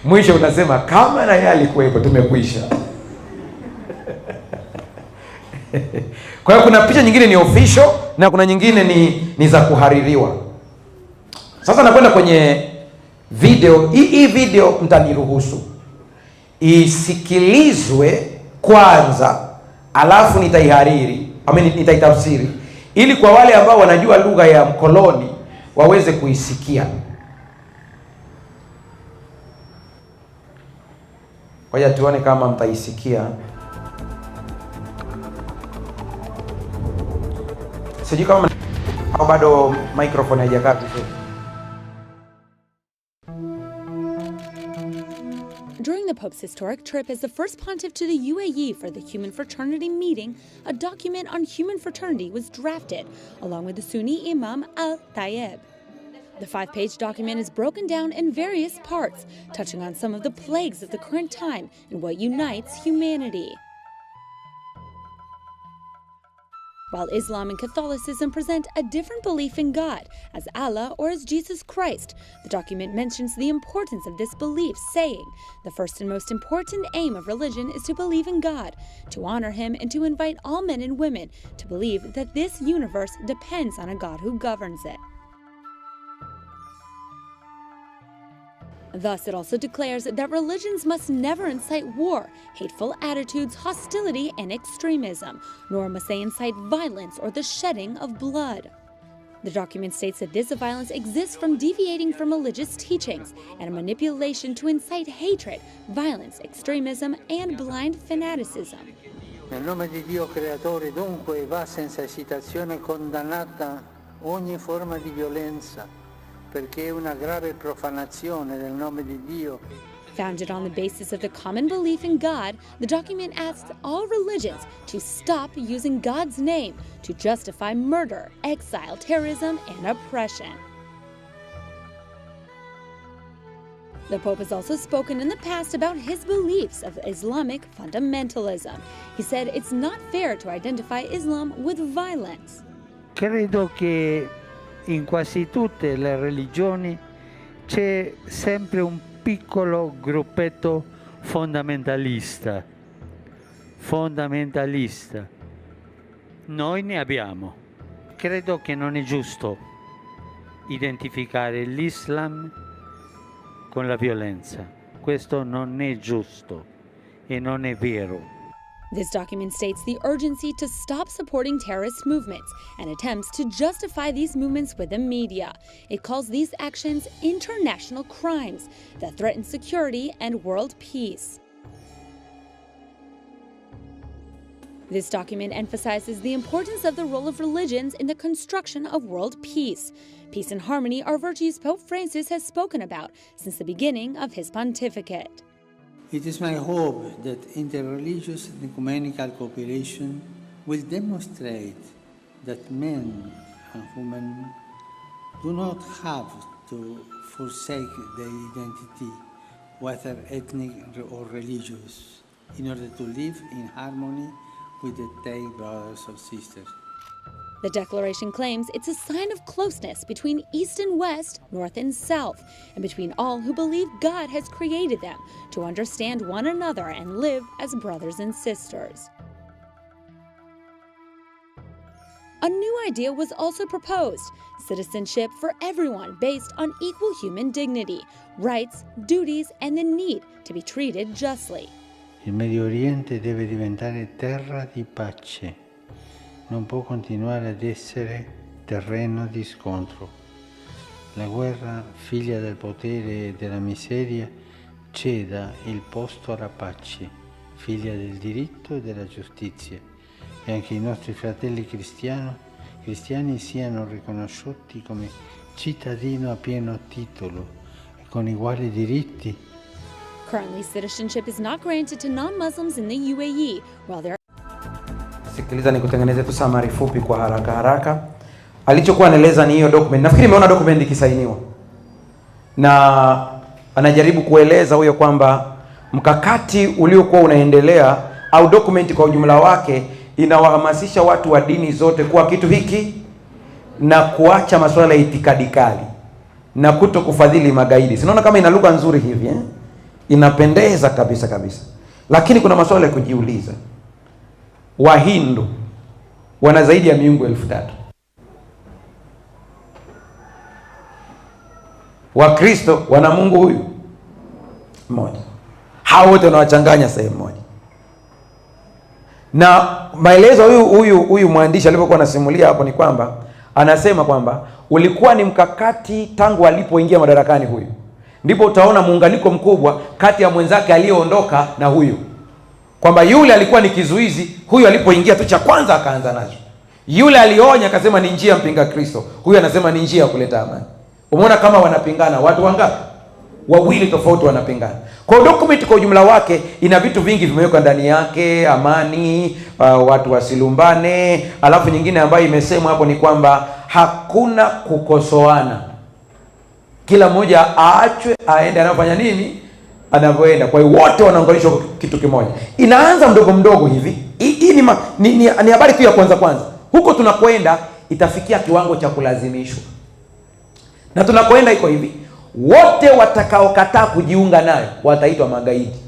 Mwisho unasema kama na yeye alikuwepo tumekwisha. Kwa hiyo kuna picha nyingine ni official na kuna nyingine ni za kuhaririwa. Sasa nakwenda kwenye video hii. Video mtaniruhusu isikilizwe kwanza, alafu nitaihariri, nitaitafsiri ili kwa wale ambao wanajua lugha ya mkoloni waweze kuisikia. Ngoja tuone kama mtaisikia. Sijui kama bado microphone haijakaa vizuri. During the Pope's historic trip as the first pontiff to the UAE for the Human Fraternity meeting, a document on human fraternity was drafted, along with the Sunni Imam Al-Tayeb. The 5-page document is broken down in various parts, touching on some of the plagues of the current time and what unites humanity. While Islam and Catholicism present a different belief in God, as Allah or as Jesus Christ, the document mentions the importance of this belief, saying, the first and most important aim of religion is to believe in God, to honor him, and to invite all men and women to believe that this universe depends on a God who governs it. Thus, it also declares that religions must never incite war, hateful attitudes, hostility, and extremism, nor must they incite violence or the shedding of blood. The document states that this violence exists from deviating from religious teachings and a manipulation to incite hatred, violence, extremism, and blind fanaticism. Nel nome di Dio creatore, dunque, va senza esitazione condannata ogni forma di violenza, perché è una grave profanazione del nome di Dio. Founded on the basis of the common belief in God, the document asks all religions to stop using God's name to justify murder, exile, terrorism, and oppression. The Pope has also spoken in the past about his beliefs of Islamic fundamentalism. He said it's not fair to identify Islam with violence. Credo che in quasi tutte le religioni c'è sempre un piccolo gruppetto fondamentalista. Fondamentalista. Noi ne abbiamo. Credo che non è giusto identificare l'Islam con la violenza. Questo non è giusto e non è vero. This document states the urgency to stop supporting terrorist movements and attempts to justify these movements with the media. It calls these actions international crimes that threaten security and world peace. This document emphasizes the importance of the role of religions in the construction of world peace. Peace and harmony are virtues Pope Francis has spoken about since the beginning of his pontificate. It is my hope that interreligious and ecumenical cooperation will demonstrate that men and women do not have to forsake their identity, whether ethnic or religious, in order to live in harmony with their brothers or sisters. The declaration claims it's a sign of closeness between East and West, North and South, and between all who believe God has created them to understand one another and live as brothers and sisters. A new idea was also proposed, citizenship for everyone based on equal human dignity, rights, duties, and the need to be treated justly. Il Medio Oriente deve diventare terra di pace. Non può continuare ad essere terreno di scontro. La guerra, figlia del potere e della miseria, ceda il posto alla pace, figlia del diritto e della giustizia, e anche i nostri fratelli cristiani siano riconosciuti come cittadini a pieno titolo e con uguali diritti. Currently, citizenship is not granted to non-Muslims in the UAE, while there. Sikiliza nikutengeneze tu summary fupi kwa haraka haraka. Alichokuwa anaeleza ni hiyo document. Nafikiri nimeona document ikisainiwa. Na Anajaribu kueleza huyo kwamba mkakati uliokuwa unaendelea au document kwa ujumla wake inawahamasisha watu wa dini zote kuwa kitu hiki na kuacha masuala ya itikadi kali na kuto kufadhili magaidi. Sinaona kama ina lugha nzuri hivi eh? Inapendeza kabisa kabisa. Lakini kuna masuala ya kujiuliza. Wahindu wana zaidi ya miungu 3000. Wakristo wana Mungu huyu mmoja. Hao wote wanawachanganya sehemu moja. Na maelezo huyu mwandishi alipokuwa anasimulia hapo ni kwamba anasema kwamba ulikuwa ni mkakati tangu alipoingia madarakani huyu. Ndipo utaona muunganiko mkubwa kati ya mwenzake aliyeondoka na huyu. Kwamba yule alikuwa ni kizuizi, huyu alipoingia tu cha kwanza akaanza nacho. Yule alionya akasema ni njia mpinga Kristo, huyu anasema ni njia ya kuleta amani. Umeona kama wanapingana watu wangapi? Wawili tofauti wanapingana. Kwa document kwa ujumla wake ina vitu vingi vimewekwa ndani yake, amani, watu wasilumbane. Alafu nyingine ambayo imesemwa hapo ni kwamba hakuna kukosoana. Kila mmoja aachwe aende anafanya nini? Anavyoenda. Kwa hiyo wote wanaunganishwa kitu kimoja. Inaanza mdogo mdogo hivi. Hii ni habari tu ya kwanza kwanza. Huko tunakoenda itafikia kiwango cha kulazimishwa. Na tunakoenda iko hivi. Wote watakaokataa kujiunga nayo wataitwa magaidi.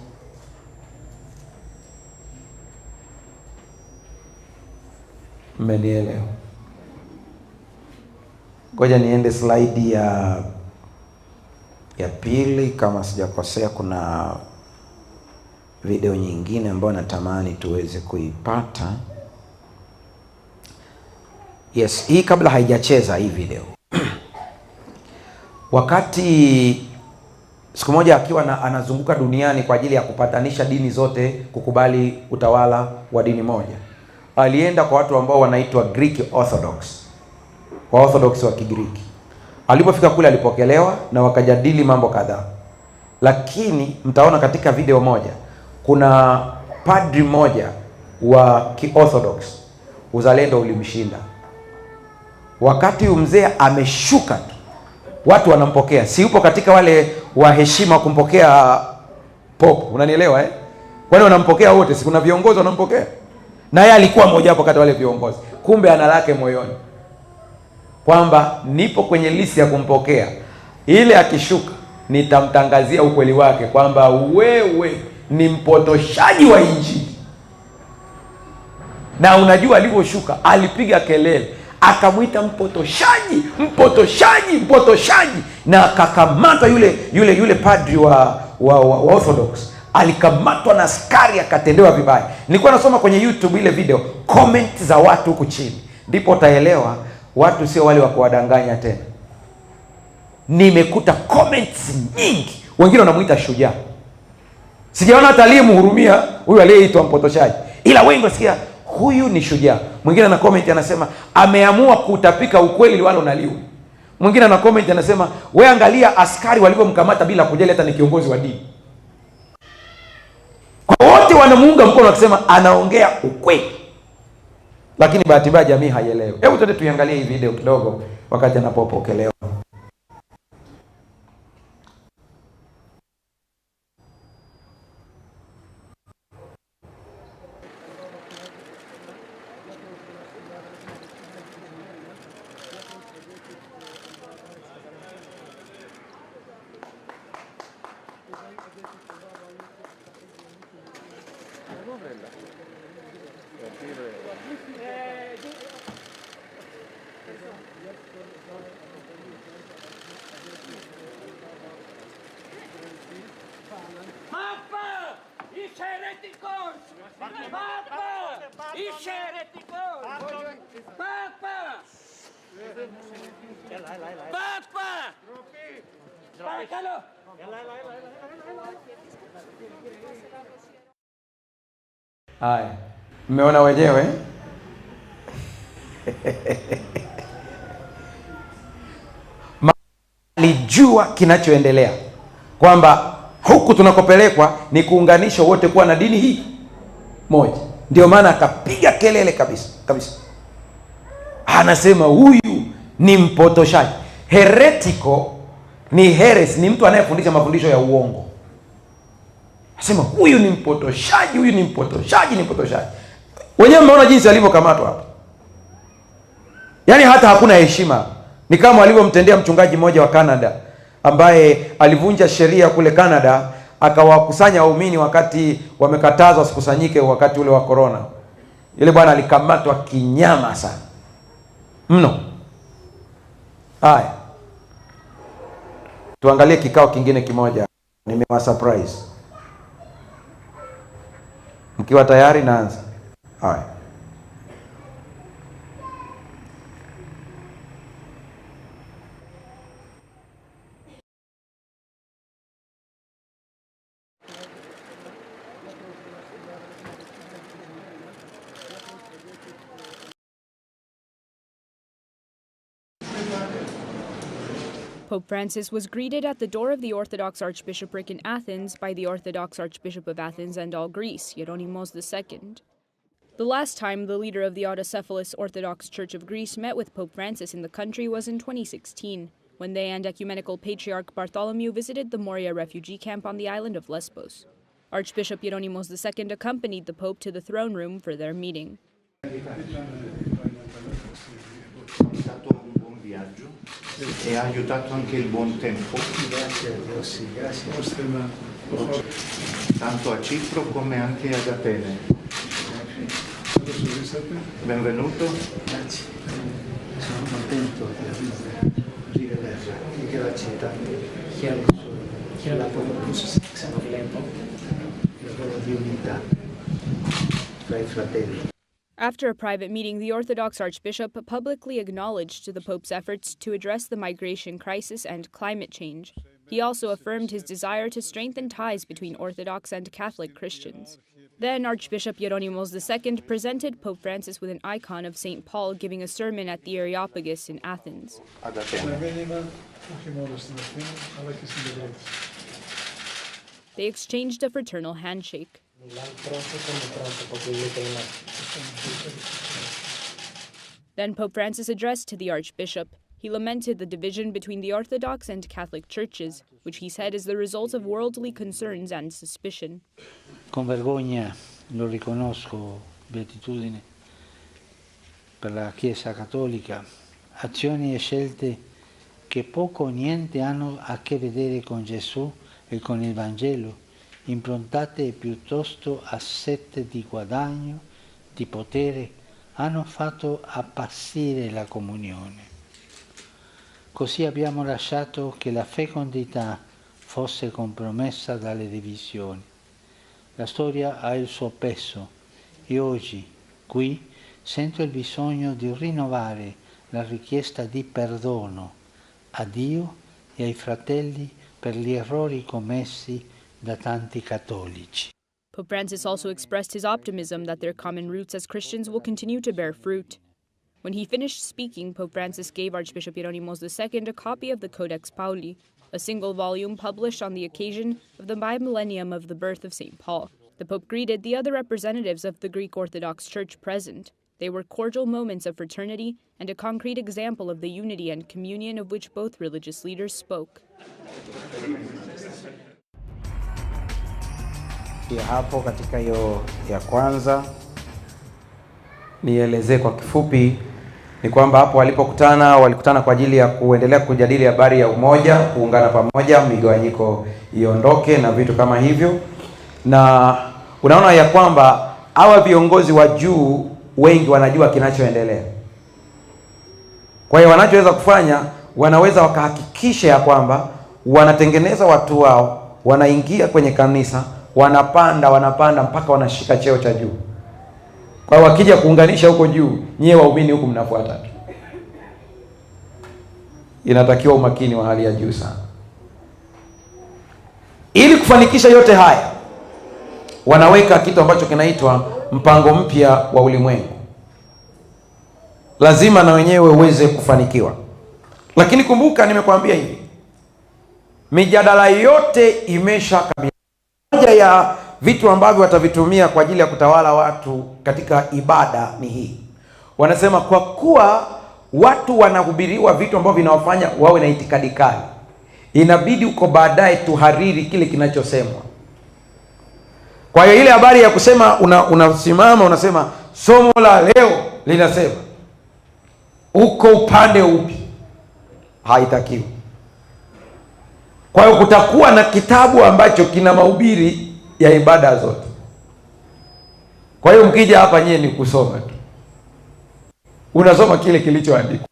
Mmenielewa? Ngoja niende slide ya pili kama sijakosea. Kuna video nyingine ambayo natamani tuweze kuipata. Yes, hii kabla haijacheza hii video. Wakati siku moja akiwa anazunguka duniani kwa ajili ya kupatanisha dini zote kukubali utawala wa dini moja, alienda kwa watu ambao wanaitwa Greek Orthodox, wa Orthodox wa Kigiriki. Alipofika kule alipokelewa na wakajadili mambo kadhaa. Lakini mtaona katika video moja kuna padri moja wa Ki-Orthodox, uzalendo ulimshinda. Wakati mzee ameshuka tu, watu wanampokea. Si yupo katika wale wa heshima kumpokea Pope, unanielewa eh? Kwani wanampokea wote, si kuna viongozi wanampokea? Na yeye alikuwa mmoja wapo kati wale viongozi. Kumbe ana lake moyoni kwamba nipo kwenye list ya kumpokea. Ile akishuka nitamtangazia ukweli wake kwamba wewe ni mpotoshaji wa Injili. Na unajua aliposhuka alipiga kelele, akamuita mpotoshaji, mpotoshaji, mpotoshaji, na akakamata yule padri wa Orthodox. Alikamatwa na askari akatendewa vibaya. Nilikuwa nasoma kwenye YouTube ile video, comment za watu huku chini. Ndipo utaelewa watu sio wale wa kuwadanganya tena. Nimekuta comments nyingi. Wengine wanamuita shujaa. Sijaona hata aliyemhurumia huyu aliyeitwa mpotoshaji. Ila wengi wasikia huyu ni shujaa. Mwingine ana comment anasema ameamua kutapika ukweli wala unaliwe. Mwingine ana comment anasema we angalia askari walivyomkamata bila kujali hata ni kiongozi wa dini. Kwa wote wanamuunga mkono wakisema anaongea ukweli. Lakini bahati mbaya jamii haielewi. Hebu twende tuiangalie hii video kidogo wakati anapopokelewa. Papa! I hereticos! Papa! I hereticos! Papa! Papa! Παρακαλώ! Haya, mmeona wenyewe. Alijua kinachoendelea kwamba huku tunakopelekwa ni kuunganisha wote kuwa na dini hii moja. Ndio maana akapiga kelele kabisa kabisa. Anasema huyu ni mpotoshaji. Heretico Ni heresy, ni mtu anayefundisha mafundisho ya uongo. Asema huyu ni mpotoshaji, huyu ni mpotoshaji, ni mpotoshaji. Wenyewe mmeona jinsi alivyokamatwa hapa. Yaani hata hakuna heshima. Ni kama alivyomtendea mchungaji mmoja wa Canada ambaye alivunja sheria kule Canada, akawakusanya waumini wakati wamekatazwa wasikusanyike wakati ule wa corona. Yule bwana alikamatwa kinyama sana mno. Haya, tuangalie kikao kingine kimoja. Nimewa surprise. Mkiwa tayari naanza. Haya. Pope Francis was greeted at the door of the Orthodox Archbishopric in Athens by the Orthodox Archbishop of Athens and all Greece, Ieronymos II. The last time the leader of the Autocephalous Orthodox Church of Greece met with Pope Francis in the country was in 2016, when they and Ecumenical Patriarch Bartholomew visited the Moria refugee camp on the island of Lesbos. Archbishop Ieronymos II accompanied the Pope to the throne room for their meeting. E ha aiutato anche il buon tempo. Grazie a Dio, sì, grazie. Tanto a Cipro come anche ad Atene. Benvenuto. Grazie. Sono contento di rivederla anche la città. Lavoro di unità tra i fratelli. After a private meeting, the Orthodox Archbishop publicly acknowledged the Pope's efforts to address the migration crisis and climate change. He also affirmed his desire to strengthen ties between Orthodox and Catholic Christians. Then Archbishop Ieronymos II presented Pope Francis with an icon of St. Paul giving a sermon at the Areopagus in Athens. They exchanged a fraternal handshake. Then Pope Francis addressed to the Archbishop. He lamented the division between the Orthodox and Catholic churches, which he said is the result of worldly concerns and suspicion. Con vergogna lo riconosco, beatitudine per la Chiesa Cattolica, azioni e scelte che poco o niente hanno a che vedere con Gesù e con il Vangelo, improntate piuttosto a sete di guadagno, di potere, hanno fatto appassire la comunione. Così abbiamo lasciato che la fecondità fosse compromessa dalle divisioni. La storia ha il suo peso e oggi, qui, sento il bisogno di rinnovare la richiesta di perdono a Dio e ai fratelli per gli errori commessi da tanti cattolici. Pope Francis also expressed his optimism that their common roots as Christians will continue to bear fruit. When he finished speaking, Pope Francis gave Archbishop Ieronymos II a copy of the Codex Pauli, a single volume published on the occasion of the bimillennium of the birth of St. Paul. The Pope greeted the other representatives of the Greek Orthodox Church present. They were cordial moments of fraternity and a concrete example of the unity and communion of which both religious leaders spoke. Hapo katika hiyo ya kwanza nielezee kwa kifupi ni kwamba hapo walipokutana walikutana kwa ajili ya kuendelea kujadili habari ya umoja, kuungana pamoja, migawanyiko iondoke na vitu kama hivyo. Na unaona ya kwamba hawa viongozi wa juu wengi wanajua kinachoendelea. Kwa hiyo wanachoweza kufanya, wanaweza wakahakikisha ya kwamba wanatengeneza watu wao, wanaingia kwenye kanisa, wanapanda mpaka wanashika cheo cha juu. Kwa hiyo wakija kuunganisha huko juu, nyie waumini huku mnafuata tu. Inatakiwa umakini wa hali ya juu sana. Ili kufanikisha yote haya, wanaweka kitu ambacho kinaitwa mpango mpya wa ulimwengu. Lazima na wenyewe uweze kufanikiwa. Lakini kumbuka nimekuambia hivi, mijadala yote imeshakamilika. Moja ya vitu ambavyo watavitumia kwa ajili ya kutawala watu katika ibada ni hii. Wanasema kwa kuwa watu wanahubiriwa vitu ambavyo vinawafanya wawe na itikadi kali, Inabidi uko baadaye tuhariri kile kinachosemwa. Kwa hiyo ile habari ya kusema unasimama unasema somo la leo linasema, uko upande upi, haitakiwi. Kwa hiyo kutakuwa na kitabu ambacho kina mahubiri ya ibada zote. Kwa hiyo mkija hapa nyie ni kusoma tu, unasoma kile kilichoandikwa,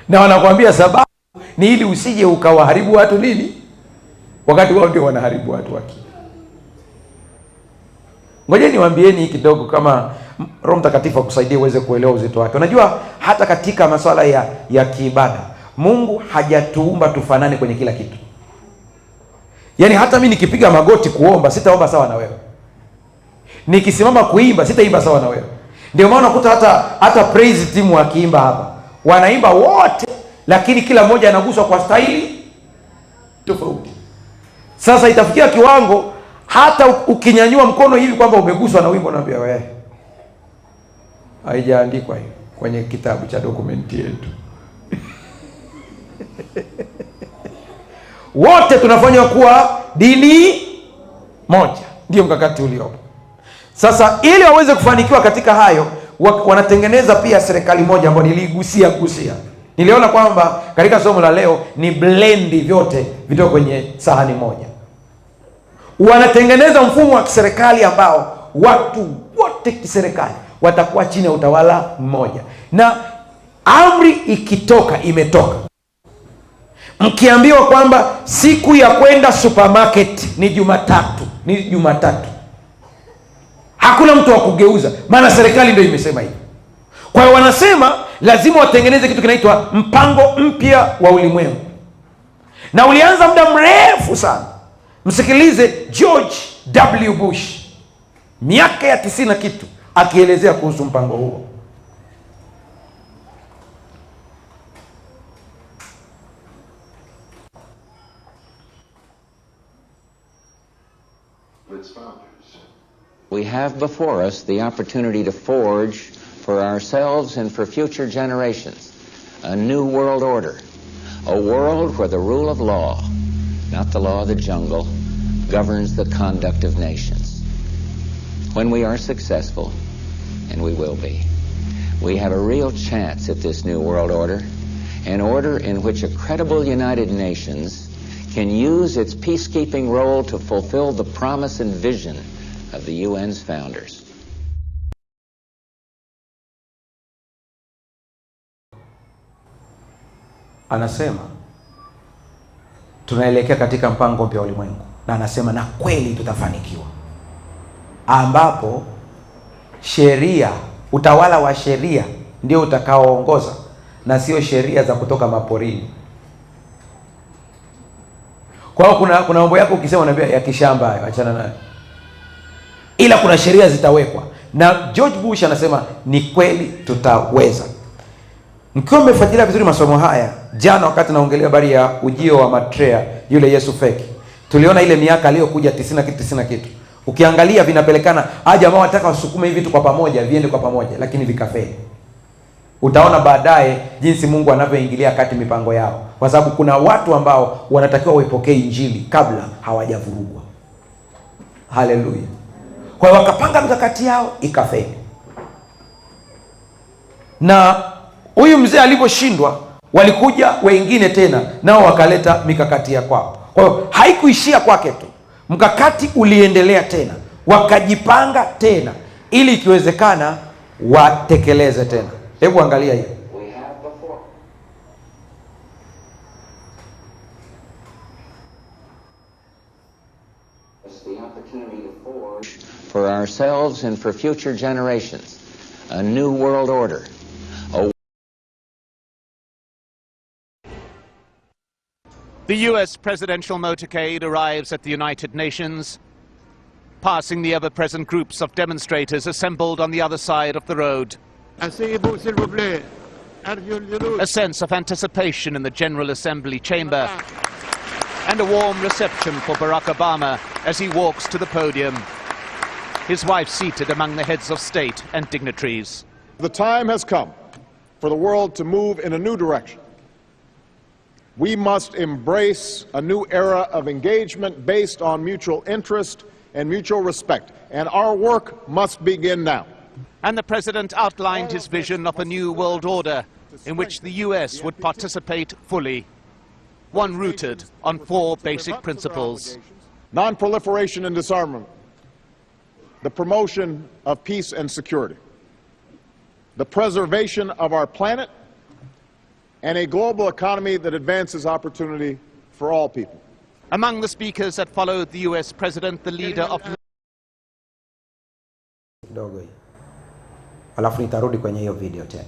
na wanakuambia sababu ni ili usije ukawaharibu watu nini, wakati wao ndio wanaharibu watu waki. Ngoja niwaambieni kidogo, kama Roho Mtakatifu akusaidie uweze kuelewa uzito wake. Unajua hata katika masuala ya kiibada, Mungu hajatuumba tufanane kwenye kila kitu. Yaani hata mimi nikipiga magoti kuomba sitaomba sawa na wewe. Nikisimama kuimba sitaimba sawa na wewe. Ndio maana unakuta hata praise team wakiimba hapa, wanaimba wote, lakini kila mmoja anaguswa kwa staili tofauti. Sasa itafikia kiwango hata ukinyanyua mkono hivi kwamba umeguswa na wimbo, naambia wewe, haijaandikwa hiyo kwenye kitabu cha dokumenti yetu. Wote tunafanywa kuwa dini moja, ndio mkakati uliopo. Sasa ili waweze kufanikiwa katika hayo, wanatengeneza pia serikali moja ambayo niligusia gusia. Niliona kwamba katika somo la leo ni blendi vyote vitoka kwenye sahani moja. Wanatengeneza mfumo wa kiserikali ambao watu wote kiserikali watakuwa chini ya utawala mmoja, na amri ikitoka imetoka. Mkiambiwa kwamba siku ya kwenda supermarket ni Jumatatu, ni Jumatatu, hakuna mtu wa kugeuza, maana serikali ndio imesema hivi. Kwa hiyo wanasema lazima watengeneze kitu kinaitwa mpango mpya wa ulimwengu, na ulianza muda mrefu sana. Msikilize George W. Bush miaka ya 90 na kitu akielezea kuhusu mpango huo. We have before us the opportunity to forge for ourselves and for future generations a new world order, a world where the rule of law, not the law of the jungle, governs the conduct of nations. When we are successful, and we will be, we have a real chance at this new world order, an order in which a credible United Nations can use its peacekeeping role to fulfill the promise and vision of the UN's founders. Anasema tunaelekea katika mpango mpya wa ulimwengu, na anasema na kweli tutafanikiwa, ambapo sheria, utawala wa sheria ndio utakaoongoza na sio sheria za kutoka maporini. Kwa hiyo kuna mambo yako ukisema unaambia ya kishamba hayo, achana nayo. Ila kuna sheria zitawekwa, na George Bush anasema ni kweli tutaweza. Mkiwa mmefuatilia vizuri masomo haya, jana wakati naongelea habari ya ujio wa Matrea, yule Yesu feki, tuliona ile miaka aliyokuja 90 na kitu. Ukiangalia vinapelekana, jamaa wanataka wasukume hivi vitu kwa pamoja, viende kwa pamoja, lakini vikafeli. Utaona baadaye jinsi Mungu anavyoingilia kati mipango yao, kwa sababu kuna watu ambao wanatakiwa waipokee injili kabla hawajavurugwa. Haleluya. Kwa hiyo wakapanga mikakati yao ikafeli. Na huyu mzee aliposhindwa, walikuja wengine tena nao wakaleta mikakati ya kwao. Kwa hiyo haikuishia kwake tu, mkakati uliendelea tena, wakajipanga tena ili ikiwezekana watekeleze tena. Hebu angalia hiyo. For ourselves and for future generations, a new world order. The U.S. presidential motorcade arrives at the United Nations, passing the ever-present groups of demonstrators assembled on the other side of the road. A sense of anticipation in the General Assembly chamber, and a warm reception for Barack Obama as he walks to the podium, his wife seated among the heads of state and dignitaries. The time has come for the world to move in a new direction. We must embrace a new era of engagement based on mutual interest and mutual respect, and our work must begin now. And the president outlined his vision of a new world order in which the US would participate fully, one rooted on four basic principles. Non-proliferation and disarmament, the promotion of peace and security, the preservation of our planet, and a global economy that advances opportunity for all people. Among the speakers that followed the US president, the leader of Kidogo hii, alafu nitarudi kwenye hiyo video tena.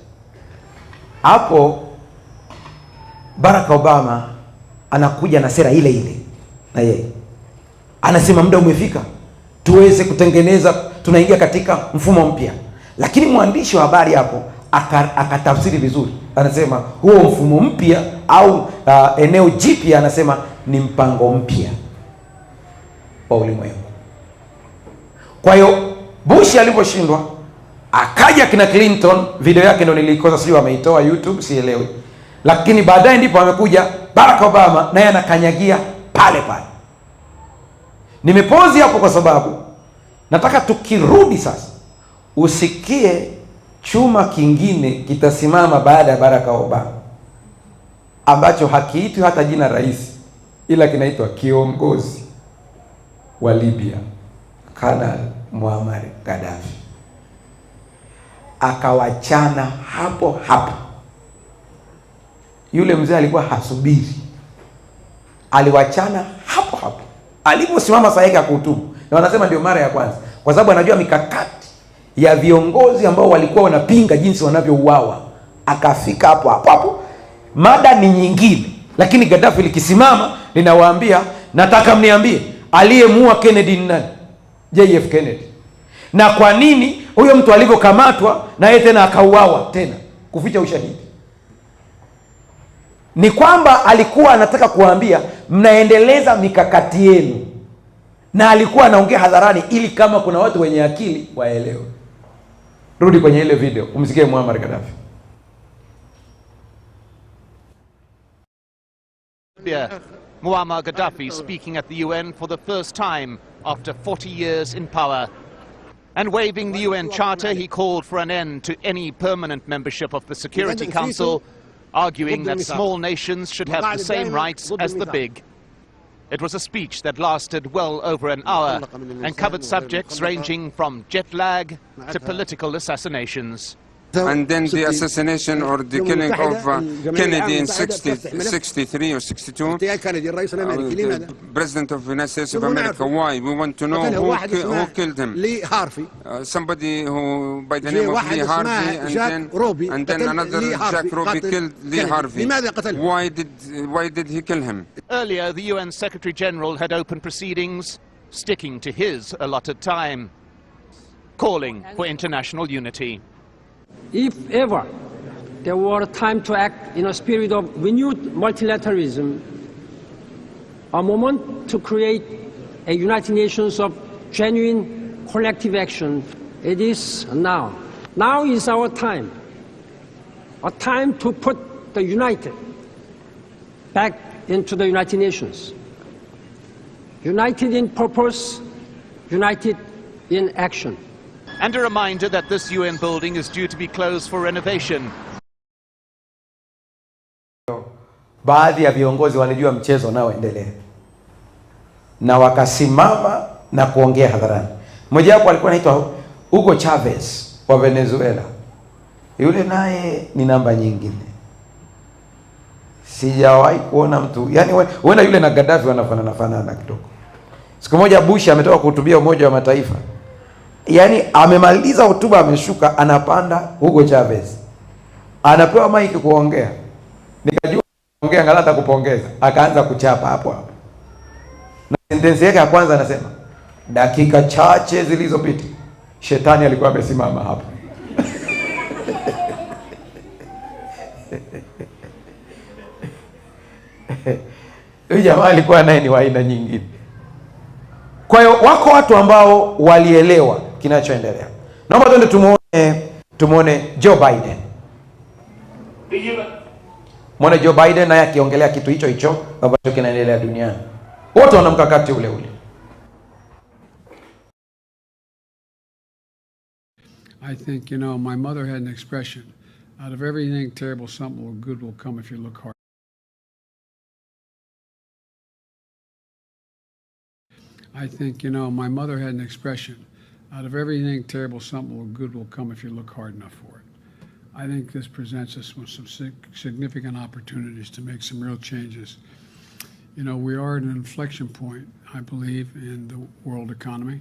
Hapo Barack Obama anakuja na sera ile ile, na yeye anasema muda umefika tuweze kutengeneza, tunaingia katika mfumo mpya. Lakini mwandishi wa habari hapo akatafsiri vizuri, anasema huo mfumo mpya au eneo jipya, anasema ni mpango mpya wa ulimwengu. Kwa hiyo Bush aliposhindwa akaja kina Clinton, video yake ndio nilikosa, sijui ameitoa YouTube, sielewi. Lakini baadaye ndipo amekuja Barack Obama, naye anakanyagia pale pale. Nimepozi hapo kwa sababu nataka tukirudi sasa usikie chuma kingine kitasimama baada ya Barack Obama, ambacho hakiitwi hata jina rais, ila kinaitwa kiongozi wa Libya, Kanali Muammar Gaddafi. Akawachana hapo hapo. Yule mzee alikuwa hasubiri, aliwachana hapo hapo aliposimama sahihi kuhutubu. Na wanasema ndio mara ya kwanza, kwa sababu anajua mikakati ya viongozi ambao walikuwa wanapinga jinsi wanavyouawa. Akafika hapo hapo hapo, mada ni nyingine, lakini Gaddafi likisimama linawaambia, nataka mniambie aliyemuua Kennedy ni nani? JF Kennedy. Na kwa nini huyo mtu alivyokamatwa na yeye tena akauawa tena kuficha ushahidi? Ni kwamba alikuwa anataka kuambia mnaendeleza mikakati yenu, na alikuwa anaongea hadharani ili kama kuna watu wenye akili waelewe. Rudi kwenye ile video umsikie Muammar Gaddafi. Muammar Gaddafi speaking at the UN for the first time after 40 years in power. And waving the UN Charter, he called for an end to any permanent membership of the Security Council, arguing that small nations should have the same rights as the big. It was a speech that lasted well over an hour and covered subjects ranging from jet lag to political assassinations. And then the assassination or the killing of Kennedy in 63 or 62, the President of the United States of America. Why? We want to know who killed him. Somebody who by the name of Lee Harvey, and then another Jack Ruby killed Lee Harvey. Why did he kill him? Earlier, the UN Secretary General had opened proceedings, sticking to his allotted time, calling for international unity. If ever there were a time to act in a spirit of renewed multilateralism, a moment to create a United Nations of genuine collective action, it is now. Now is our time, a time to put the united back into the United Nations. United in purpose, united in action. And a reminder that this UN building is due to be closed for renovation. Baadhi ya viongozi walijua mchezo unaoendelea na wakasimama na kuongea hadharani. Mmoja wapo alikuwa anaitwa Hugo Chavez wa Venezuela. Yule naye ni namba nyingine. Sijawahi kuona mtu, yani huenda yule na Gaddafi wanafanana fanana kidogo. Siku moja Bush ametoka kuhutubia Umoja wa Mataifa. Yani amemaliza hotuba, ameshuka, anapanda Hugo Chavez. Anapewa mic kuongea. Nikajua ongea angalau atakupongeza. Akaanza kuchapa hapo hapo. Na sentensi yake ya kwanza anasema, dakika chache zilizopita shetani alikuwa amesimama hapo. Huyu jamaa alikuwa naye ni wa aina nyingine. Kwa hiyo wako watu ambao walielewa kinachoendelea. Naomba twende tumuone Joe Biden. Mwone Joe Biden naye akiongelea kitu hicho hicho ambacho kinaendelea duniani. Wote wana mkakati ule ule. I think, you know, my mother had an expression, out of everything terrible, something good will come if you look hard. I think, you know, my mother had an expression, out of everything terrible, something good will come if you look hard enough for it. I think this presents us with some significant opportunities to make some real changes. You know, we are at an inflection point, I believe, in the world economy.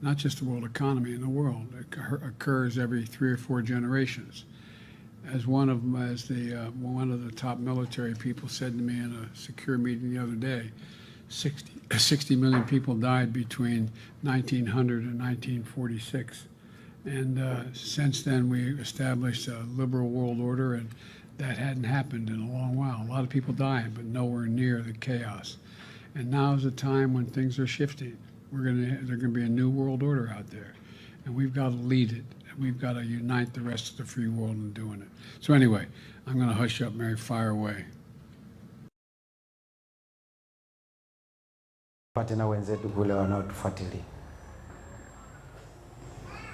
Not just the world economy, in the world. It occurs every 3 or 4 generations. As one of the top military people said to me in a secure meeting the other day, 60 million people died between 1900 and 1946. And since then, we established a liberal world order, and that hadn't happened in a long while. A lot of people dying, but nowhere near the chaos. And now is a time when things are shifting. There's going to be a new world order out there, and we've got to lead it. And we've got to unite the rest of the free world in doing it. So anyway, I'm going to hush up, Mary. Fire away. Pate na wenzetu kule wanaotufuatilia.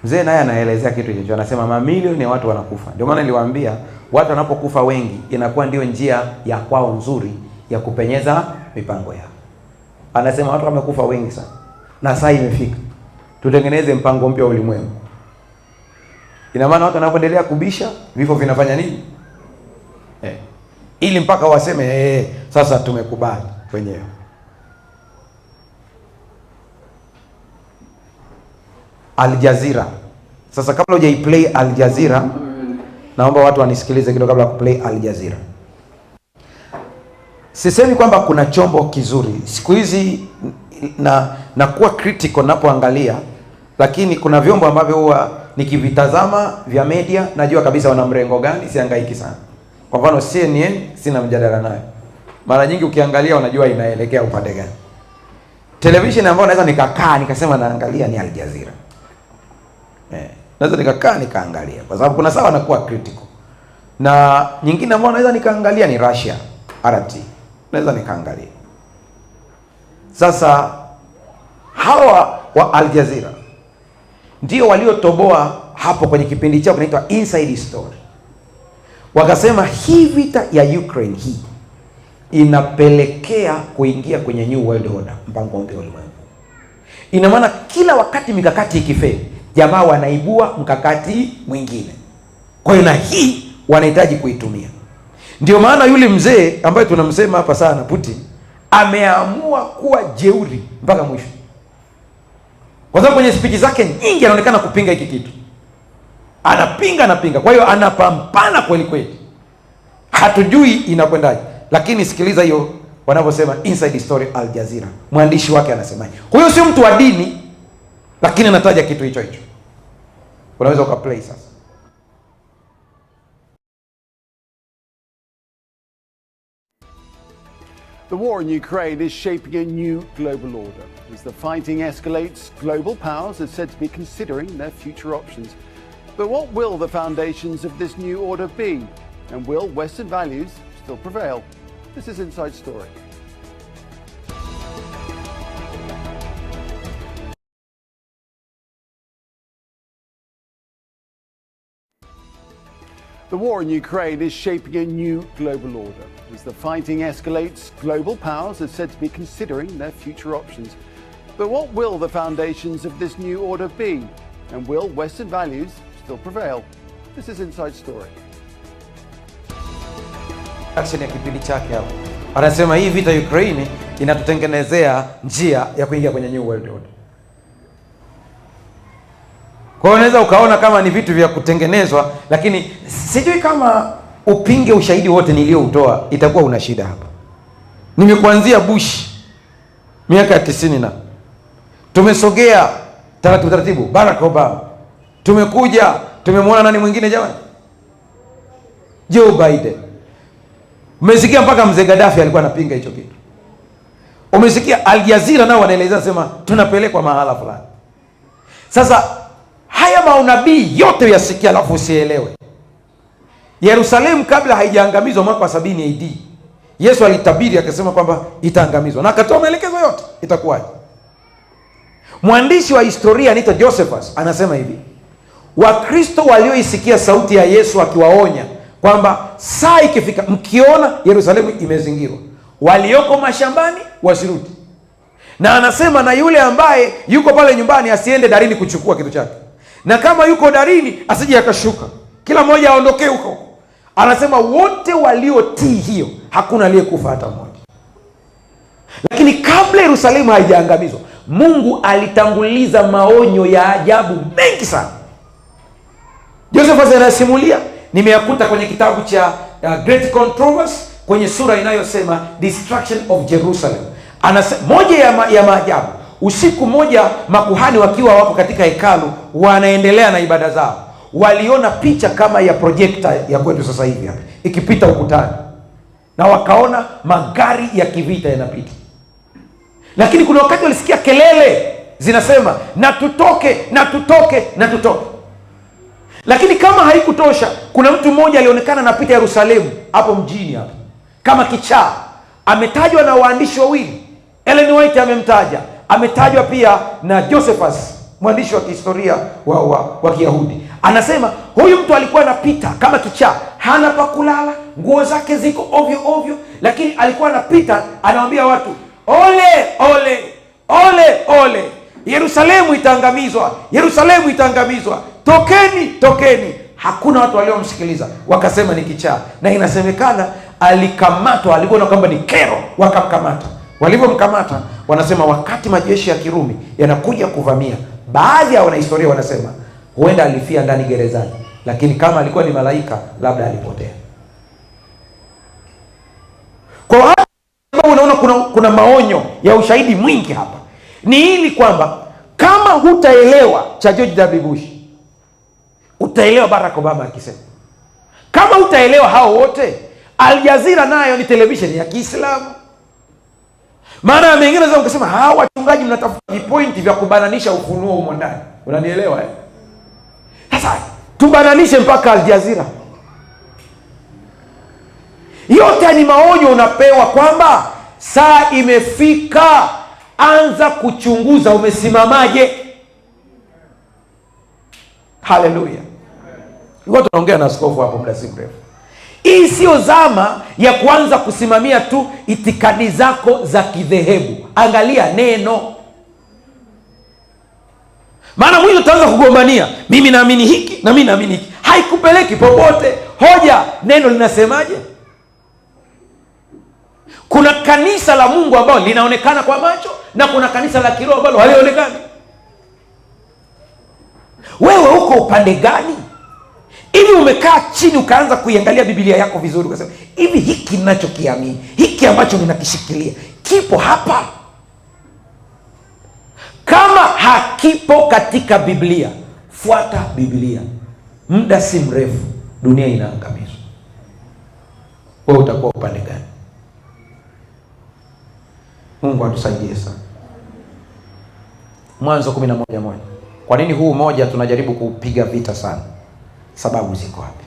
Mzee naye anaelezea kitu hicho, anasema mamilioni ya watu wanakufa. Ndio maana niliwaambia watu wanapokufa wengi inakuwa ndio njia ya kwao nzuri ya kupenyeza mipango yao. Anasema watu wamekufa wengi sana, na saa imefika tutengeneze mpango mpya wa ulimwengu. Ina maana watu wanapoendelea kubisha, vifo vinafanya nini? Ili mpaka waseme sasa tumekubali wenyewe. Al Jazeera. Sasa kabla hujaiplay Al Jazeera, naomba watu wanisikilize kidogo kabla ya kuplay Al Jazeera. Sisemi kwamba kuna chombo kizuri. Siku hizi na kuwa critical napoangalia, lakini kuna vyombo ambavyo huwa nikivitazama vya media najua kabisa wana mrengo gani, sihangaiki sana. Kwa mfano CNN sina mjadala nayo. Mara nyingi ukiangalia unajua inaelekea upande gani. Television ambayo naweza nikakaa nikasema naangalia ni Al Jazeera. Naweza nikakaa nikaangalia kwa sababu kuna sawa nakuwa critical. Na nyingine ambayo naweza nikaangalia ni Russia RT. Naweza nikaangalia. Sasa hawa wa Al Jazeera ndio waliotoboa hapo kwenye kipindi chao kinaitwa Inside Story. Wakasema hii vita ya Ukraine hii inapelekea kuingia kwenye New World Order, mpango mpya wa ulimwengu. Ina maana kila wakati mikakati ikifeli, jamaa wanaibua mkakati mwingine. Kwa hiyo na hii wanahitaji kuitumia. Ndio maana yule mzee ambaye tunamsema hapa sana, Putin, ameamua kuwa jeuri mpaka mwisho. Kwa sababu kwenye speech zake nyingi anaonekana kupinga hiki kitu. Anapinga. Kwa hiyo anapambana kweli kweli. Hatujui inakwendaje. Lakini sikiliza hiyo wanavyosema Inside Story Al Jazeera. Mwandishi wake anasemaje? Huyo sio mtu wa dini, lakini anataja kitu hicho hicho. Unaweza ukaplay sasa. The war in Ukraine is shaping a new global order. As the fighting escalates, global powers are said to be considering their future options. But what will the foundations of this new order be? And will Western values still prevail? This is Inside Story. The war in Ukraine is shaping a new global order. As the fighting escalates, global powers are said to be considering their future options. But what will the foundations of this new order be? And will Western values still prevail? This is Inside Story. Action ya kipindi chake hapo. Anasema hii vita Ukraine inatutengenezea njia ya kuingia kwenye New World Order. Kwa hiyo unaweza ukaona kama ni vitu vya kutengenezwa, lakini sijui kama upinge ushahidi wote nilioutoa itakuwa una shida hapa. Nimekuanzia Bush miaka ya 90 na tumesogea taratibu taratibu Barack Obama. Tumekuja tumemwona nani mwingine jamani? Joe Biden. Umesikia mpaka mzee Gaddafi alikuwa anapinga hicho kitu. Umesikia Al Jazeera nao wanaeleza sema tunapelekwa mahala fulani. Sasa haya maunabii yote uyasikia alafu usielewe. Yerusalemu kabla haijaangamizwa mwaka wa 70 AD, Yesu alitabiri akasema kwamba itaangamizwa, na akatoa maelekezo yote itakuwaje. Mwandishi wa historia anaitwa Josephus anasema hivi: Wakristo walioisikia sauti ya Yesu akiwaonya kwamba saa ikifika mkiona Yerusalemu imezingirwa, walioko mashambani wasirudi. Na anasema na yule ambaye yuko pale nyumbani asiende darini kuchukua kitu chake, na kama yuko darini asije akashuka, kila mmoja aondoke huko. Anasema wote waliotii hiyo hakuna aliyekufa hata mmoja. Lakini kabla Yerusalemu haijaangamizwa, Mungu alitanguliza maonyo ya ajabu mengi sana. Josephus anasimulia, nimeyakuta kwenye kitabu cha Great Controversy kwenye sura inayosema Destruction of Jerusalem. Anasema moja ya maajabu, usiku moja makuhani wakiwa wako katika hekalu wanaendelea na ibada zao, waliona picha kama ya projekta ya kwetu sasa hivi hapa ikipita ukutani, na wakaona magari ya kivita yanapita. Lakini kuna wakati walisikia kelele zinasema na tutoke, na tutoke, na tutoke. Lakini kama haikutosha, kuna mtu mmoja alionekana anapita Yerusalemu hapo mjini hapo kama kichaa. Ametajwa na waandishi wawili, Ellen White amemtaja, ametajwa pia na Josephus, mwandishi wa kihistoria wa Kiyahudi. Anasema huyu mtu alikuwa anapita kama kichaa, hana pa kulala, nguo zake ziko ovyo ovyo, lakini alikuwa anapita anawaambia watu, ole ole ole ole, Yerusalemu itaangamizwa, Yerusalemu itaangamizwa, tokeni tokeni. Hakuna watu waliomsikiliza, wakasema ni kichaa. Na inasemekana alikamatwa, alikuwa kwamba ni kero, wakamkamata. Walivyomkamata, wanasema wakati majeshi ya Kirumi yanakuja kuvamia, baadhi ya wanahistoria wanasema huenda alifia ndani gerezani, lakini kama alikuwa ni malaika labda alipotea. Kwa sababu unaona kuna maonyo ya ushahidi mwingi hapa, ni ili kwamba kama hutaelewa cha George W. Bush, utaelewa Barack Obama akisema. Kama hutaelewa hao wote, Al Jazeera nayo ni televisheni ya Kiislamu. Maana mengine wanaweza kusema hawa wachungaji mnatafuta vipointi vya kubananisha ufunuo humo ndani. Unanielewa eh? Sasa tubananishe mpaka Al Jazeera. Yote ni maonyo unapewa kwamba saa imefika, anza kuchunguza umesimamaje. Haleluya. Tulikuwa tunaongea na askofu hapo muda si mrefu. Hii sio zama ya kuanza kusimamia tu itikadi zako za kidhehebu. Angalia neno. Maana mwili utaanza kugombania, mimi naamini hiki na mimi naamini hiki. Haikupeleki popote. Hoja, neno linasemaje? Kuna kanisa la Mungu ambalo linaonekana kwa macho na kuna kanisa la kiroho ambalo halionekani. Wewe uko upande gani? Hivi umekaa chini ukaanza kuiangalia Biblia yako vizuri ukasema, hivi hiki ninachokiamini, hiki ambacho ninakishikilia, kipo hapa? Kama hakipo katika Biblia, fuata Biblia. Muda si mrefu dunia inaangamizwa. Wewe utakuwa upande gani? Mungu atusaidie sana. Mwanzo 11:1. Kwa nini huu moja tunajaribu kuupiga vita sana? Sababu ziko wapi?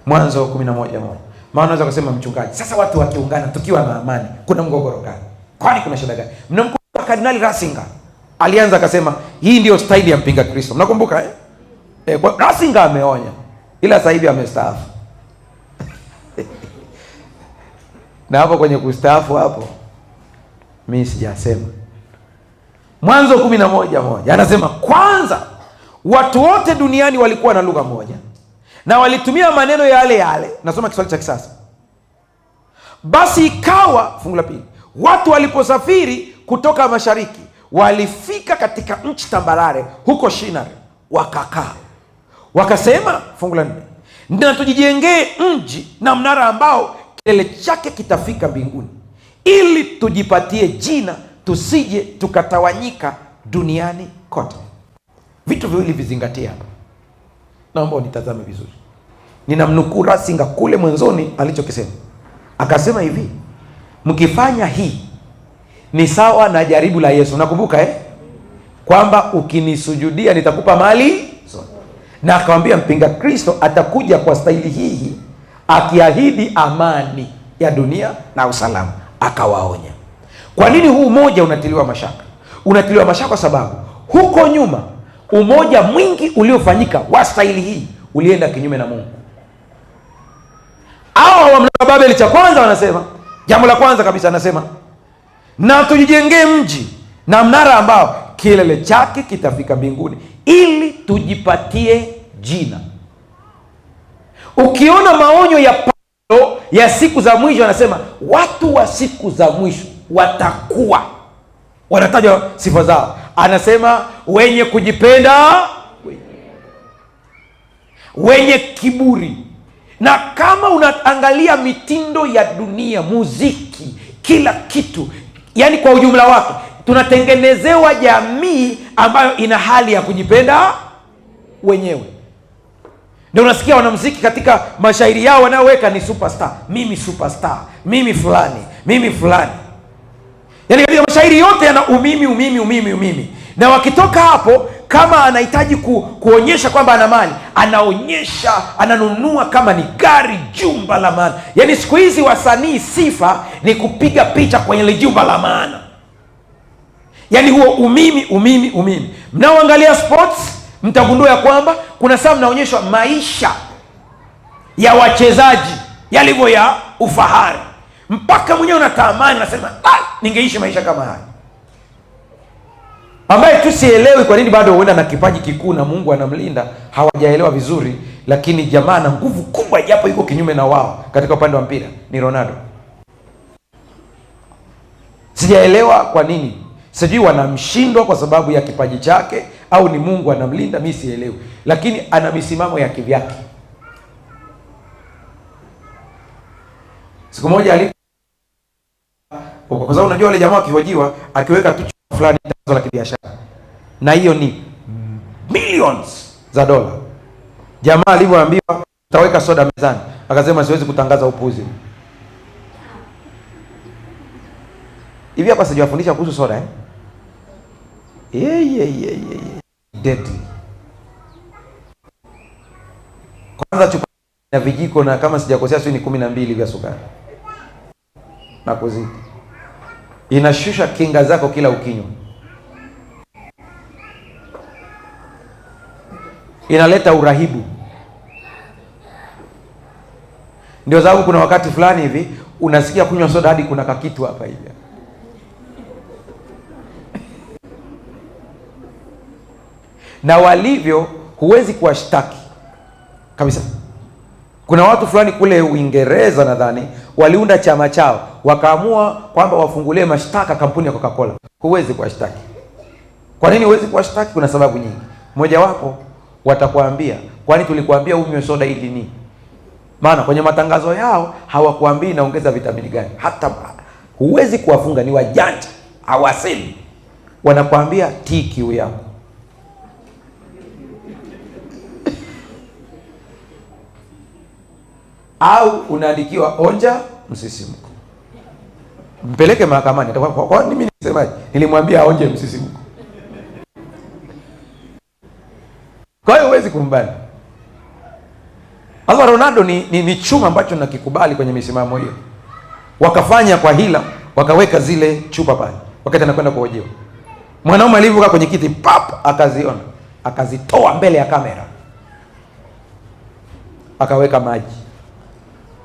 Mwanzo 11:1. Maana unaweza kusema mchungaji, sasa watu wakiungana tukiwa na amani, kuna mgogoro gani? Kwani kuna shida gani? Mnamkumbuka Kardinali Ratzinger? Alianza akasema hii ndio staili ya mpinga Kristo. Mnakumbuka eh? Kwa Ratzinger ameonya. Ila sasa hivi amestaafu. Na hapo kwenye kustaafu hapo mimi sijasema. Mwanzo 11:1 anasema kwanza watu wote duniani walikuwa na lugha moja na walitumia maneno yale yale. Nasoma Kiswahili cha kisasa. Basi ikawa, fungu la pili, watu waliposafiri kutoka mashariki walifika katika nchi tambarare huko Shinari, wakakaa. Wakasema, fungu la 4, na tujijengee mji na mnara ambao kilele chake kitafika mbinguni, ili tujipatie jina, tusije tukatawanyika duniani kote. Vitu viwili vizingatie hapa. Naomba unitazame vizuri. Ninamnukuu Ratzinger kule mwanzoni alichokisema. Akasema hivi, mkifanya hii ni sawa na jaribu la Yesu. Nakumbuka eh? Kwamba ukinisujudia nitakupa mali zote. Na akamwambia mpinga Kristo atakuja kwa staili hii akiahidi amani ya dunia na usalama. Akawaonya. Kwa nini huu umoja unatiliwa mashaka? Unatiliwa mashaka kwa sababu huko nyuma umoja mwingi uliofanyika wa staili hii ulienda kinyume na Mungu. Hawa wa mnara wa Babeli, cha kwanza wanasema, jambo la kwanza kabisa anasema, na tujijengee mji na mnara ambao kilele chake kitafika mbinguni, ili tujipatie jina. Ukiona maonyo ya Paulo ya siku za mwisho, anasema watu wa siku za mwisho watakuwa, wanataja sifa zao, anasema wenye kujipenda, wenye kiburi. Na kama unaangalia mitindo ya dunia, muziki, kila kitu, yani kwa ujumla wake, tunatengenezewa jamii ambayo ina hali ya kujipenda wenyewe. Ndio unasikia wanamuziki katika mashairi yao wanayoweka ni superstar, mimi superstar, mimi fulani, mimi fulani. Yani katika mashairi yote yana umimi, umimi, umimi, umimi. Na wakitoka hapo, kama anahitaji kuonyesha kwamba ana mali, anaonyesha, ananunua kama ni gari, jumba la maana. Yani siku hizi wasanii sifa ni kupiga picha kwenye jumba la maana. Yani huo umimi, umimi, umimi. Mnaoangalia sports mtagundua ya kwamba kuna saa mnaonyeshwa maisha ya wachezaji yalivyo ya ufahari, mpaka mwenyewe unatamani, unasema ningeishi maisha kama haya. Ambaye tu sielewi kwa nini bado huenda na kipaji kikuu na Mungu anamlinda, hawajaelewa vizuri, lakini jamaa na nguvu kubwa japo yuko kinyume na wao katika upande wa mpira ni Ronaldo. Sijaelewa kwa nini. Sijui wanamshindwa kwa sababu ya kipaji chake au ni Mungu anamlinda, mimi sielewi. Lakini ana misimamo ya kivyake. Siku moja alipo, kwa sababu unajua wale jamaa wakihojiwa akiweka tu fulani tangazo la kibiashara, na hiyo ni millions za dola. Jamaa alivyoambiwa utaweka soda mezani, akasema siwezi kutangaza upuzi. Hivi hapa sijawafundisha kuhusu soda eh? Deadly. Kwanza chupa na vijiko, na kama sijakosea sio ni 12 vya sukari na kuzidi. Inashusha kinga zako kila ukinywa. Inaleta urahibu. Ndio sababu kuna wakati fulani hivi unasikia kunywa soda hadi kuna kakitu hapa hivi. Na walivyo huwezi kuwashtaki kabisa. Kuna watu fulani kule Uingereza nadhani waliunda chama chao, wakaamua kwamba wafungulie mashtaka kampuni ya Coca-Cola. Huwezi kuwashtaki. Kwa nini huwezi kuwashtaki? Kuna sababu nyingi. Mojawapo watakwambia, kwani tulikuambia unywe soda ili nini? Maana kwenye matangazo yao hawakuambii inaongeza vitamini gani. Hata huwezi kuwafunga, ni wajanja, hawasemi. Wanakuambia tii kiu yako. Au unaandikiwa onja msisimko. Mpeleke mahakamani. Kwa nini mimi nisemaje? Nilimwambia aonje msisimko. Kwa hiyo huwezi kumbana. Sasa Ronaldo ni chuma ambacho nakikubali kwenye misimamo hiyo. Wakafanya kwa hila, wakaweka zile chupa pale wakati anakwenda kuhojiwa. Mwanaume alivyokaa kwenye kiti pap, akaziona, akazitoa mbele ya kamera, akaweka maji.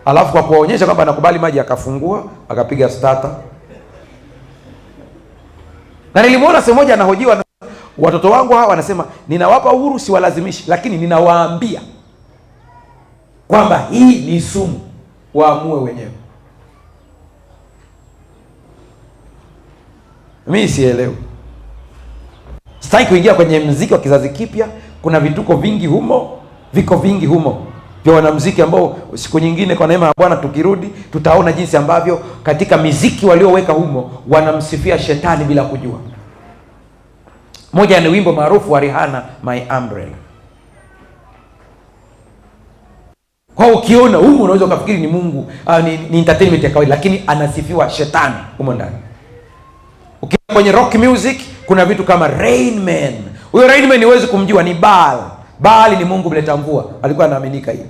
Alafu kwa kuwaonyesha kwamba anakubali maji, akafungua, akapiga starter. Na nilimuona sehemu moja anahojiwa, watoto wangu hawa wanasema ninawapa uhuru, siwalazimishi, lakini ninawaambia kwamba hii ni sumu, waamue wenyewe. Mimi sielewi. Sitaki kuingia kwenye muziki wa kizazi kipya, kuna vituko vingi humo, viko vingi humo vya wanamuziki ambao siku nyingine kwa neema ya Bwana tukirudi tutaona jinsi ambavyo katika miziki walioweka humo wanamsifia shetani bila kujua. Moja ni wimbo maarufu wa Rihanna, My Umbrella. Kwa ukiona humo unaweza ukafikiri ni Mungu, ni entertainment ya kawaida, lakini anasifiwa shetani humo ndani. Ukiona kwenye rock music kuna vitu kama Rain Man. Huyo Rain Man huwezi kumjua, ni Baal. Baali ni mungu mleta mvua, alikuwa anaaminika hiyo.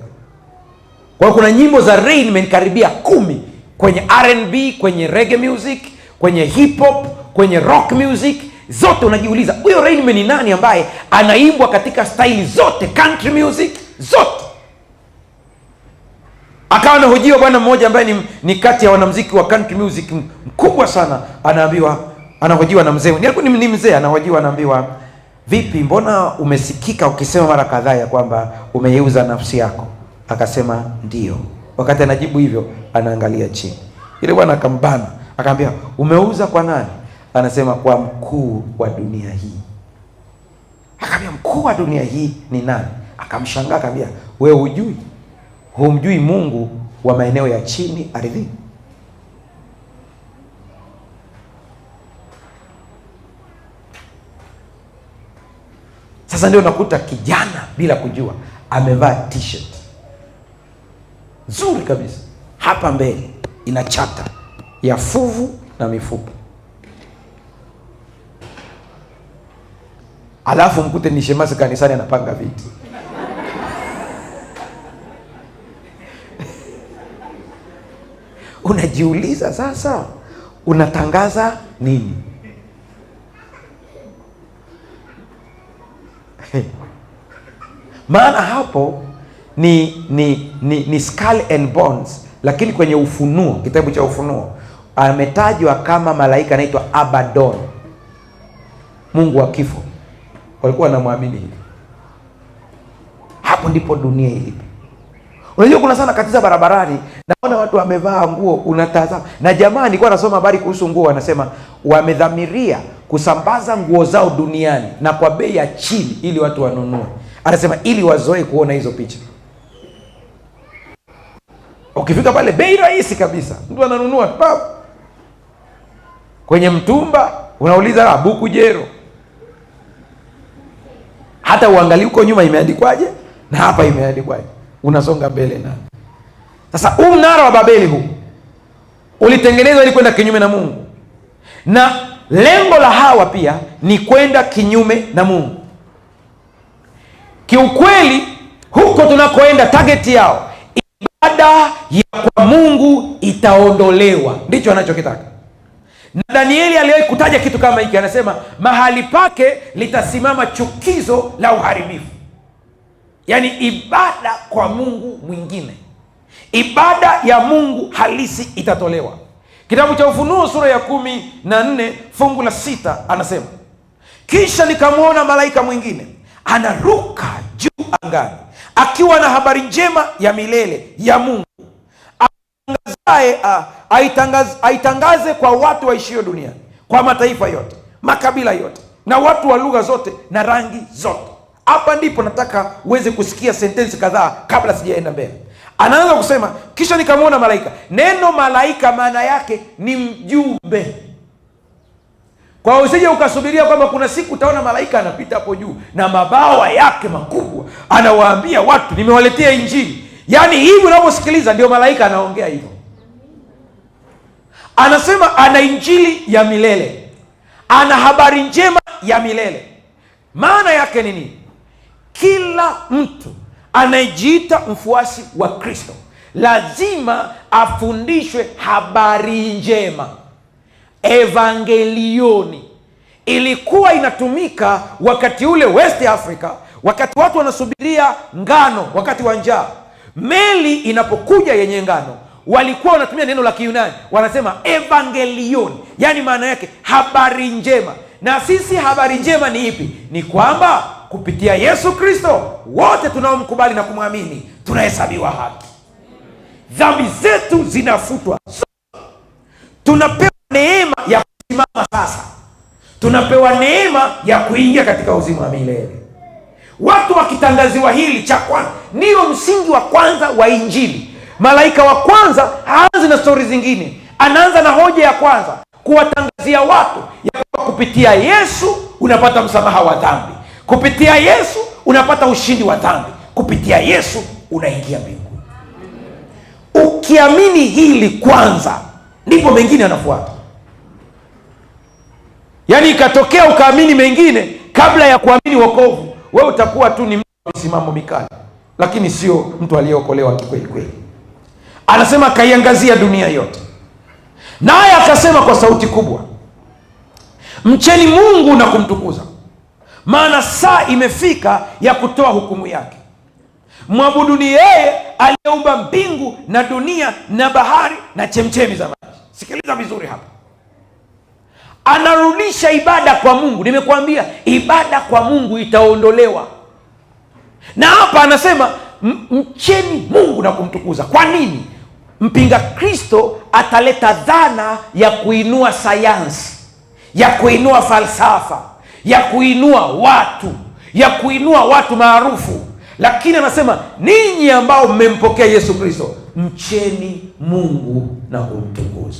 Kwa hiyo kuna nyimbo za Rain Man karibia 10 kwenye R&B, kwenye reggae music, kwenye hip hop, kwenye rock music, zote unajiuliza huyo Rain Man ni nani ambaye anaimbwa katika style zote, country music zote. Akawa anahojiwa bwana mmoja ambaye ni kati ya wanamuziki wa country music mkubwa sana, anaambiwa, anahojiwa na mzee. Ni mzee anahojiwa, anaambiwa, "Vipi, mbona umesikika ukisema mara kadhaa ya kwamba umeiuza nafsi yako?" Akasema ndio. Wakati anajibu hivyo anaangalia chini. Yule bwana akambana, akamwambia, "Umeuza kwa nani?" Anasema kwa mkuu wa dunia hii. Akamwambia, mkuu wa dunia hii ni nani? Akamshangaa, akamwambia, "Wewe hujui? Humjui Mungu wa maeneo ya chini ardhini?" Sasa ndio nakuta kijana bila kujua amevaa t-shirt nzuri kabisa, hapa mbele ina chata ya fuvu na mifupa, alafu mkute ni shemasi kanisani anapanga viti. Unajiuliza sasa unatangaza nini? Maana hapo ni skull and bones, lakini kwenye Ufunuo, kitabu cha Ufunuo, ametajwa kama malaika anaitwa Abaddon, mungu wa kifo. Walikuwa wanamwamini hivi. Hapo ndipo dunia ilipo. Unajua kuna sana katiza barabarani, naona watu wamevaa nguo, unatazama. Na jamaa nilikuwa nasoma habari kuhusu nguo, wanasema wamedhamiria kusambaza nguo zao duniani na kwa bei ya chini ili watu wanunue. Anasema ili wazoe kuona hizo picha. Ukifika pale bei rahisi kabisa, mtu ananunua pap. Kwenye mtumba unauliza buku jero. Hata uangalie huko nyuma imeandikwaje na hapa imeandikwaje. Unasonga mbele na. Sasa huu mnara wa Babeli huu ulitengenezwa ili kwenda kinyume na Mungu. Na lengo la hawa pia ni kwenda kinyume na Mungu. Kiukweli huko tunakoenda target yao, ibada ya kwa Mungu itaondolewa. Ndicho anachokitaka. Na Danieli aliwahi kutaja kitu kama hiki, anasema mahali pake litasimama chukizo la uharibifu. Yaani ibada kwa Mungu mwingine, ibada ya Mungu halisi itatolewa. Kitabu cha Ufunuo sura ya 14 fungu la 6 anasema, kisha nikamwona malaika mwingine anaruka juu angani akiwa na habari njema ya milele ya Mungu, aitangaze kwa watu waishio duniani, kwa mataifa yote, makabila yote, na watu wa lugha zote na rangi zote. Hapa ndipo nataka uweze kusikia sentensi kadhaa kabla sijaenda mbele. Anaanza kusema kisha nikamwona malaika. Neno malaika maana yake ni mjumbe. Kwa usije ukasubiria kwamba kuna siku utaona malaika anapita hapo juu na mabawa yake makubwa anawaambia watu nimewaletea injili. Yaani hivi unavyosikiliza ndio malaika anaongea hivyo. Anasema ana injili ya milele, ana habari njema ya milele. Maana yake ni nini? Kila mtu anayejiita mfuasi wa Kristo lazima afundishwe habari njema. Evangelioni ilikuwa inatumika wakati ule West Africa, wakati watu wanasubiria ngano, wakati wa njaa. Meli inapokuja yenye ngano, walikuwa wanatumia neno la Kiyunani, wanasema evangelioni, yani maana yake habari njema. Na sisi habari njema ni ipi? Ni kwamba kupitia Yesu Kristo wote tunaomkubali na kumwamini tunahesabiwa haki. Dhambi zetu zinafutwa. Tunapewa neema ya kusimama sasa. Tunapewa neema ya kuingia katika uzima wa milele. Watu wakitangaziwa hili cha kwanza, ndio msingi wa kwanza wa injili. Malaika wa kwanza haanzi na stories zingine, anaanza na hoja ya kwanza, kuwatangazia watu ya kupitia Yesu unapata msamaha wa dhambi, kupitia Yesu unapata ushindi wa dhambi, kupitia Yesu unaingia mbinguni. Ukiamini hili kwanza, ndipo mengine yanafuata. Yaani ikatokea ukaamini mengine kabla ya kuamini wokovu, wewe utakuwa tu ni misimamo mikali, lakini sio mtu aliyeokolewa kikweli kweli. Anasema akaiangazia dunia yote, naye akasema kwa sauti kubwa, mcheni Mungu na kumtukuza, maana saa imefika ya kutoa hukumu yake. Mwabuduni yeye aliyeumba mbingu na dunia na bahari na chemchemi za maji. Sikiliza vizuri hapa, anarudisha ibada kwa Mungu. Nimekuambia ibada kwa Mungu itaondolewa, na hapa anasema mcheni Mungu na kumtukuza. Kwa nini? Mpinga Kristo ataleta dhana ya kuinua sayansi, ya kuinua falsafa, ya kuinua watu, ya kuinua watu maarufu. Lakini anasema ninyi ambao mmempokea Yesu Kristo, mcheni Mungu na kumtukuza,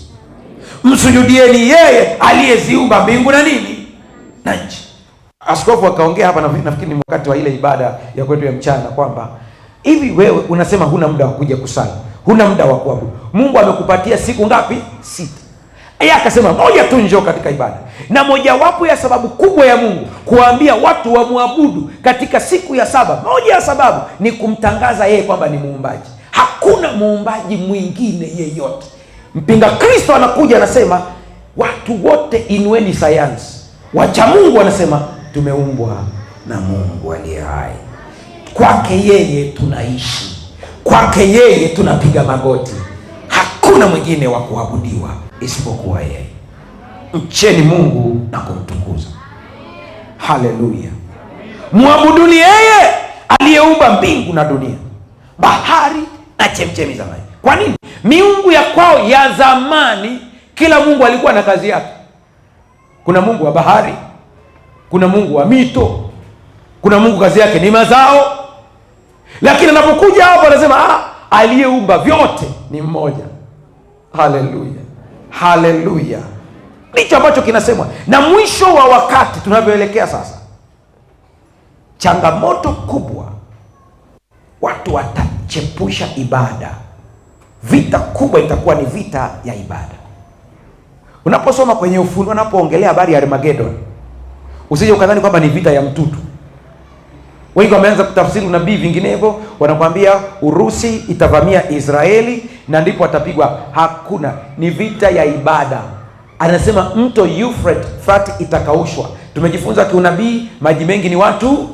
msujudieni yeye aliyeziumba mbingu na nini na nchi. Askofu akaongea hapa, nafikiri ni wakati wa ile ibada ya kwetu ya mchana, kwamba hivi wewe unasema huna muda wa kuja kusali, huna muda wa kuabudu. Mungu amekupatia siku ngapi? 6. Yeye akasema moja tu, njoo katika ibada. Na mojawapo ya sababu kubwa ya Mungu kuambia watu wamwabudu katika siku ya 7, moja ya sababu ni kumtangaza yeye kwamba ni muumbaji. Hakuna muumbaji mwingine yeyote. Mpinga Kristo anakuja anasema watu wote inueni sayansi. Wacha Mungu anasema tumeumbwa na Mungu aliye hai, kwake yeye tunaishi, kwake yeye tunapiga magoti, hakuna mwingine wa kuabudiwa isipokuwa yeye. Mcheni Mungu na kumtukuza. Haleluya. Muabuduni yeye aliyeumba mbingu na dunia, bahari na chemchemi za maji. Kwa nini? Miungu ya kwao ya zamani, kila mungu alikuwa na kazi yake. Kuna mungu wa bahari, kuna mungu wa mito, kuna mungu kazi yake ni mazao. Lakini anapokuja hapa anasema aliyeumba vyote ni mmoja. Haleluya, haleluya. Ndicho ambacho kinasemwa. Na mwisho wa wakati tunavyoelekea sasa, changamoto kubwa, watu watachepusha ibada. Vita kubwa itakuwa ni vita ya ibada. Unaposoma kwenye Ufunuo, unapoongelea habari ya Armageddon, usije ukadhani kwamba ni vita ya mtutu. Wengi wameanza kutafsiri unabii vinginevyo, wanakuambia Urusi itavamia Israeli na ndipo watapigwa. Hakuna, ni vita ya ibada. Anasema mto Euphrates itakaushwa. Tumejifunza kiunabii maji mengi ni watu.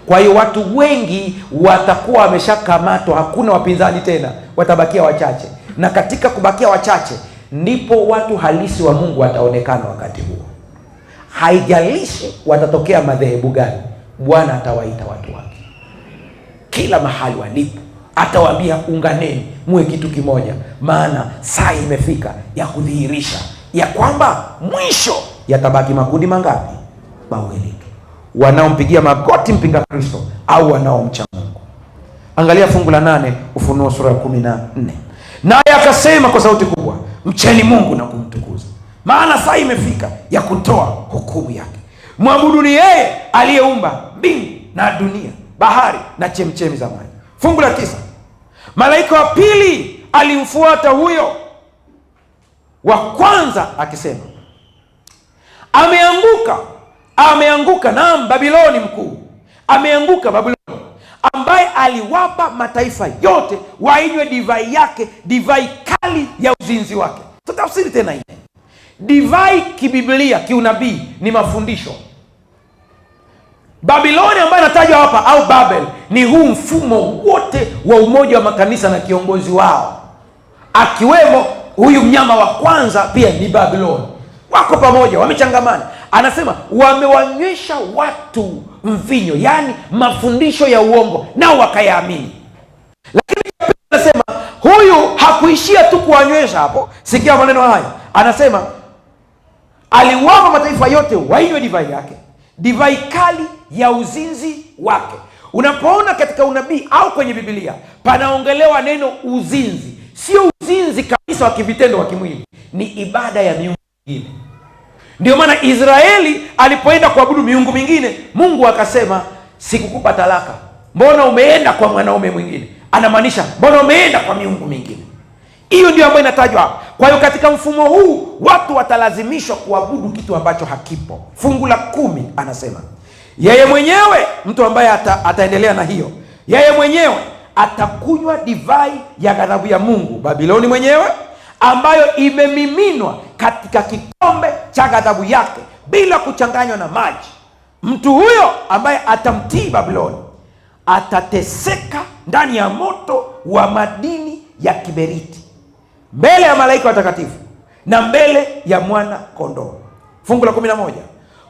Kwa hiyo watu wengi watakuwa wameshakamatwa, hakuna wapinzani tena, watabakia wachache. Na katika kubakia wachache ndipo watu halisi wa Mungu wataonekana wakati huo. Haijalishi watatokea madhehebu gani, Bwana atawaita watu wake kila mahali walipo, atawaambia unganeni, muwe kitu kimoja, maana saa imefika ya kudhihirisha ya kwamba mwisho yatabaki makundi mangapi? Mawili tu, wanaompigia magoti mpinga Kristo au wanaomcha Mungu. Angalia fungu la 8, Ufunuo sura ya 14. Naye akasema kwa sauti kubwa, mcheni Mungu na kumtukuza, maana saa imefika ya kutoa hukumu yake. Mwabuduni yeye aliyeumba mbingu na dunia, bahari na chemchemi za maji. Fungu la 9, malaika wa pili alimfuata huyo wa kwanza akisema, ameanguka, ameanguka, naam Babiloni mkuu, ameanguka Babiloni, ambaye aliwapa mataifa yote wainywe divai yake, divai kali ya uzinzi wake. Tutafsiri tena hii. Divai kibiblia, kiunabii ni mafundisho. Babiloni ambayo inatajwa hapa au Babel ni huu mfumo wote wa umoja wa makanisa na kiongozi wao, akiwemo huyu mnyama wa kwanza pia ni Babiloni. Wako pamoja, wamechangamana. Anasema wamewanywesha watu mvinyo, yani mafundisho ya uongo, nao wakayaamini. Lakini anasema huyu hakuishia tu kuwanywesha hapo. Sikia maneno haya, anasema aliwapa mataifa yote wainywe divai yake, divai kali ya uzinzi wake. Unapoona katika unabii au kwenye Biblia panaongelewa neno uzinzi, sio uzinzi kabisa wa kivitendo wa kimwili, ni ibada ya miungu mingine. Ndio maana Israeli alipoenda kuabudu miungu mingine, Mungu akasema sikukupa talaka, mbona umeenda kwa mwanaume mwingine? Anamaanisha mbona umeenda kwa miungu mingine? Hiyo ndio ambayo inatajwa hapa. Kwa hiyo katika mfumo huu watu watalazimishwa kuabudu kitu ambacho hakipo. Fungu la 10 anasema Yeye mwenyewe, mtu ambaye ataendelea na hiyo, yeye mwenyewe atakunywa divai ya ghadhabu ya Mungu, Babiloni mwenyewe, ambayo imemiminwa katika kikombe cha ghadhabu yake bila kuchanganywa na maji. Mtu huyo ambaye atamtii Babiloni atateseka ndani ya moto wa madini ya kiberiti, mbele ya malaika watakatifu na mbele ya mwana kondoo. Fungu la 11,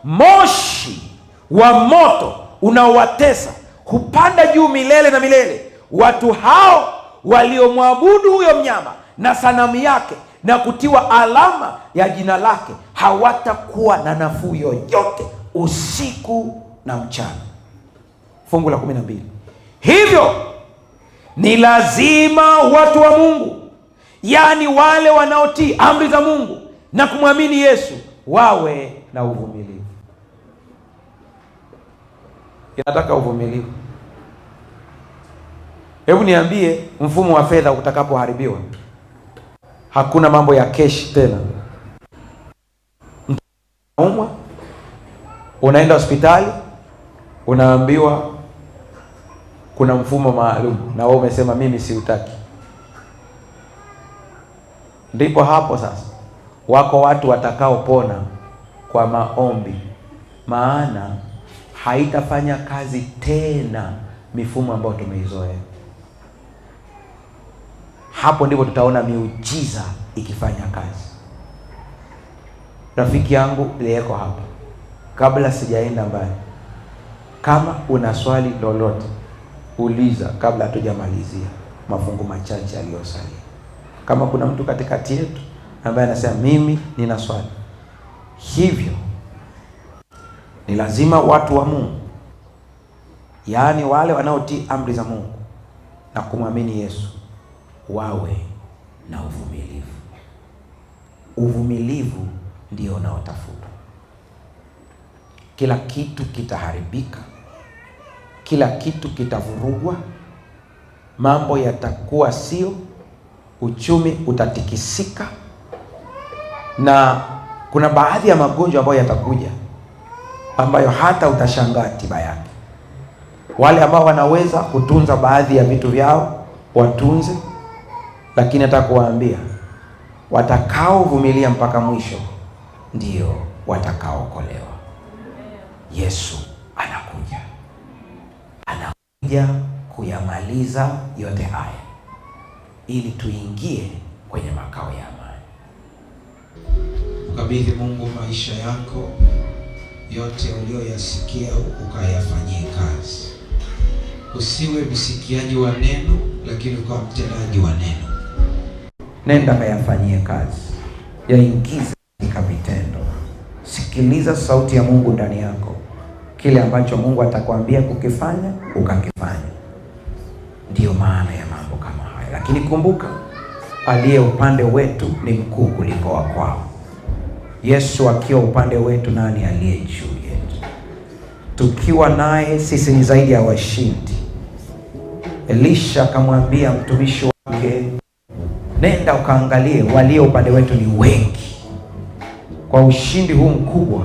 moshi wa moto unaowatesa hupanda juu milele na milele. Watu hao waliomwabudu huyo mnyama na sanamu yake na kutiwa alama ya jina lake hawatakuwa na nafuu yoyote usiku na mchana. Fungu la 12, hivyo ni lazima watu wa Mungu, yaani wale wanaotii amri za Mungu na kumwamini Yesu, wawe na uvumilivu. Inataka uvumilivu. Hebu niambie, mfumo wa fedha utakapoharibiwa, hakuna mambo ya keshi tena. Unaumwa, unaenda hospitali, unaambiwa kuna mfumo maalum, na wewe umesema mimi siutaki. Ndipo hapo sasa wako watu watakaopona kwa maombi, maana haitafanya kazi tena mifumo ambayo tumeizoea. Hapo ndipo tutaona miujiza ikifanya kazi. Rafiki yangu liyeko hapa, kabla sijaenda mbali, kama una swali lolote uliza kabla hatujamalizia mafungu machache yaliyosalia. Kama kuna mtu katikati yetu ambaye anasema mimi nina swali, hivyo ni lazima watu wa Mungu, yaani wale wanaotii amri za Mungu na kumwamini Yesu, wawe na uvumilivu. Uvumilivu ndio unaotafutwa. Kila kitu kitaharibika, kila kitu kitavurugwa, mambo yatakuwa sio, uchumi utatikisika, na kuna baadhi ya magonjwa ambayo yatakuja ambayo hata utashangaa tiba yake. Wale ambao wanaweza kutunza baadhi ya vitu vyao watunze, lakini nataka kuwaambia watakaovumilia mpaka mwisho ndio watakaookolewa. Yesu anakuja, anakuja kuyamaliza yote haya ili tuingie kwenye makao ya amani. Mkabidhi Mungu maisha yako yote uliyoyasikia ukayafanyie kazi. Usiwe msikiaji wa neno, lakini ukawa mtendaji wa neno. Nenda kayafanyie kazi, yaingize katika vitendo. Sikiliza sauti ya Mungu ndani yako, kile ambacho Mungu atakwambia kukifanya ukakifanya. Ndiyo maana ya mambo kama haya. Lakini kumbuka, aliye upande wetu ni mkuu kuliko wa kwao. Yesu akiwa upande wetu, nani aliye juu yetu? Tukiwa naye sisi ni zaidi ya washindi. Elisha akamwambia mtumishi wake, nenda ukaangalie, walio upande wetu ni wengi. Kwa ushindi huu mkubwa,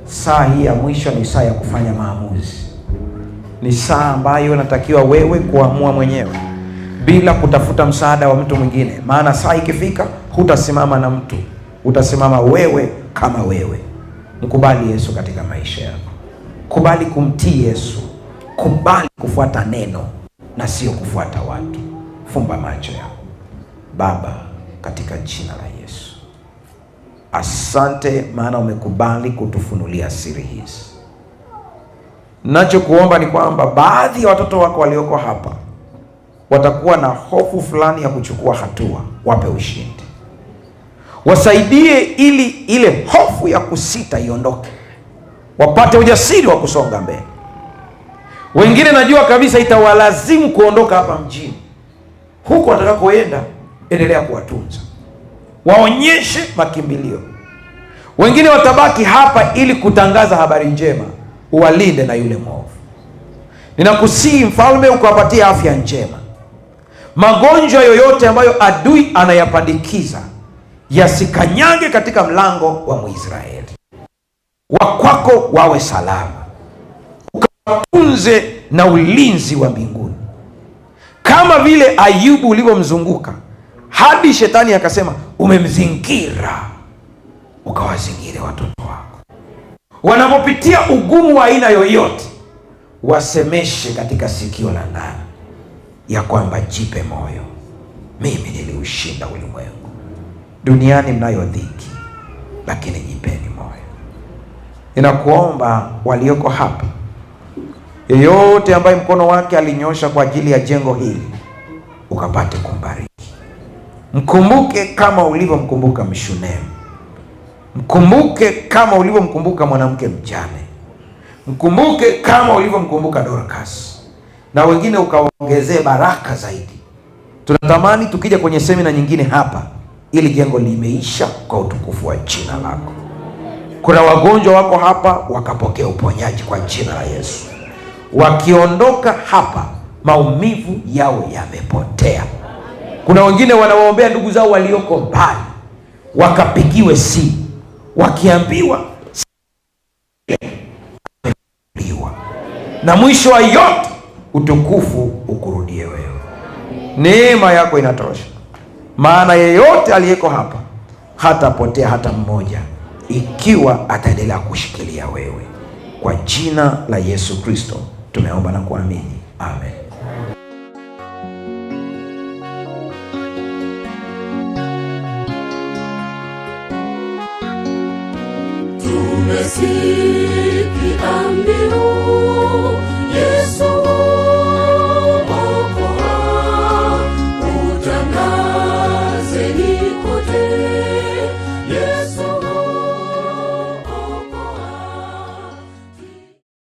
saa hii ya mwisho ni saa ya kufanya maamuzi. Ni saa ambayo unatakiwa wewe kuamua mwenyewe bila kutafuta msaada wa mtu mwingine. Maana saa ikifika hutasimama na mtu, utasimama wewe kama wewe. Mkubali Yesu katika maisha yako. Kubali kumtii Yesu. Kubali kufuata neno na sio kufuata watu. Fumba macho yako. Baba, katika jina la Yesu, asante maana umekubali kutufunulia siri hizi. Nachokuomba ni kwamba baadhi ya watoto wako walioko hapa watakuwa na hofu fulani ya kuchukua hatua, wape ushindi. Wasaidie ili ile hofu ya kusita iondoke, wapate ujasiri wa kusonga mbele. Wengine najua kabisa itawalazimu kuondoka hapa mjini. Huko watakakoenda, endelea kuwatunza, waonyeshe makimbilio. Wengine watabaki hapa ili kutangaza habari njema, uwalinde na yule mwovu. Ninakusihi Mfalme, ukawapatie afya njema. Magonjwa yoyote ambayo adui anayapandikiza yasikanyage katika mlango wa Mwisraeli. Wakwako wawe salama. Ukawatunze na ulinzi wa mbinguni, kama vile Ayubu ulivyomzunguka hadi shetani akasema umemzingira, ukawazingire watoto wako wanapopitia ugumu wa aina yoyote, wasemeshe katika sikio la ndani ya kwamba jipe moyo, mimi niliushinda ulimwengu. Duniani mnayo dhiki, lakini jipeni moyo. Ninakuomba walioko hapa, yeyote ambaye mkono wake alinyosha kwa ajili ya jengo hili, ukapate kumbariki. Mkumbuke kama ulivyomkumbuka Mshunemu, mkumbuke kama ulivyomkumbuka mwanamke mjane, mkumbuke kama ulivyomkumbuka Dorcas, na wengine ukawaongezee baraka zaidi. Tunatamani tukija kwenye semina nyingine hapa, ili jengo limeisha kwa utukufu wa jina lako. Kuna wagonjwa wako hapa, wakapokea uponyaji kwa jina la Yesu. Wakiondoka hapa, maumivu yao yamepotea. Kuna wengine wanawaombea ndugu zao walioko mbali, wakapigiwe simu wakiambiwa na mwisho wa yote utukufu ukurudie wewe. Neema yako inatosha, maana yeyote aliyeko hapa hatapotea hata mmoja, ikiwa ataendelea kushikilia wewe. Kwa jina la Yesu Kristo tumeomba na kuamini, amen. Tumesikia.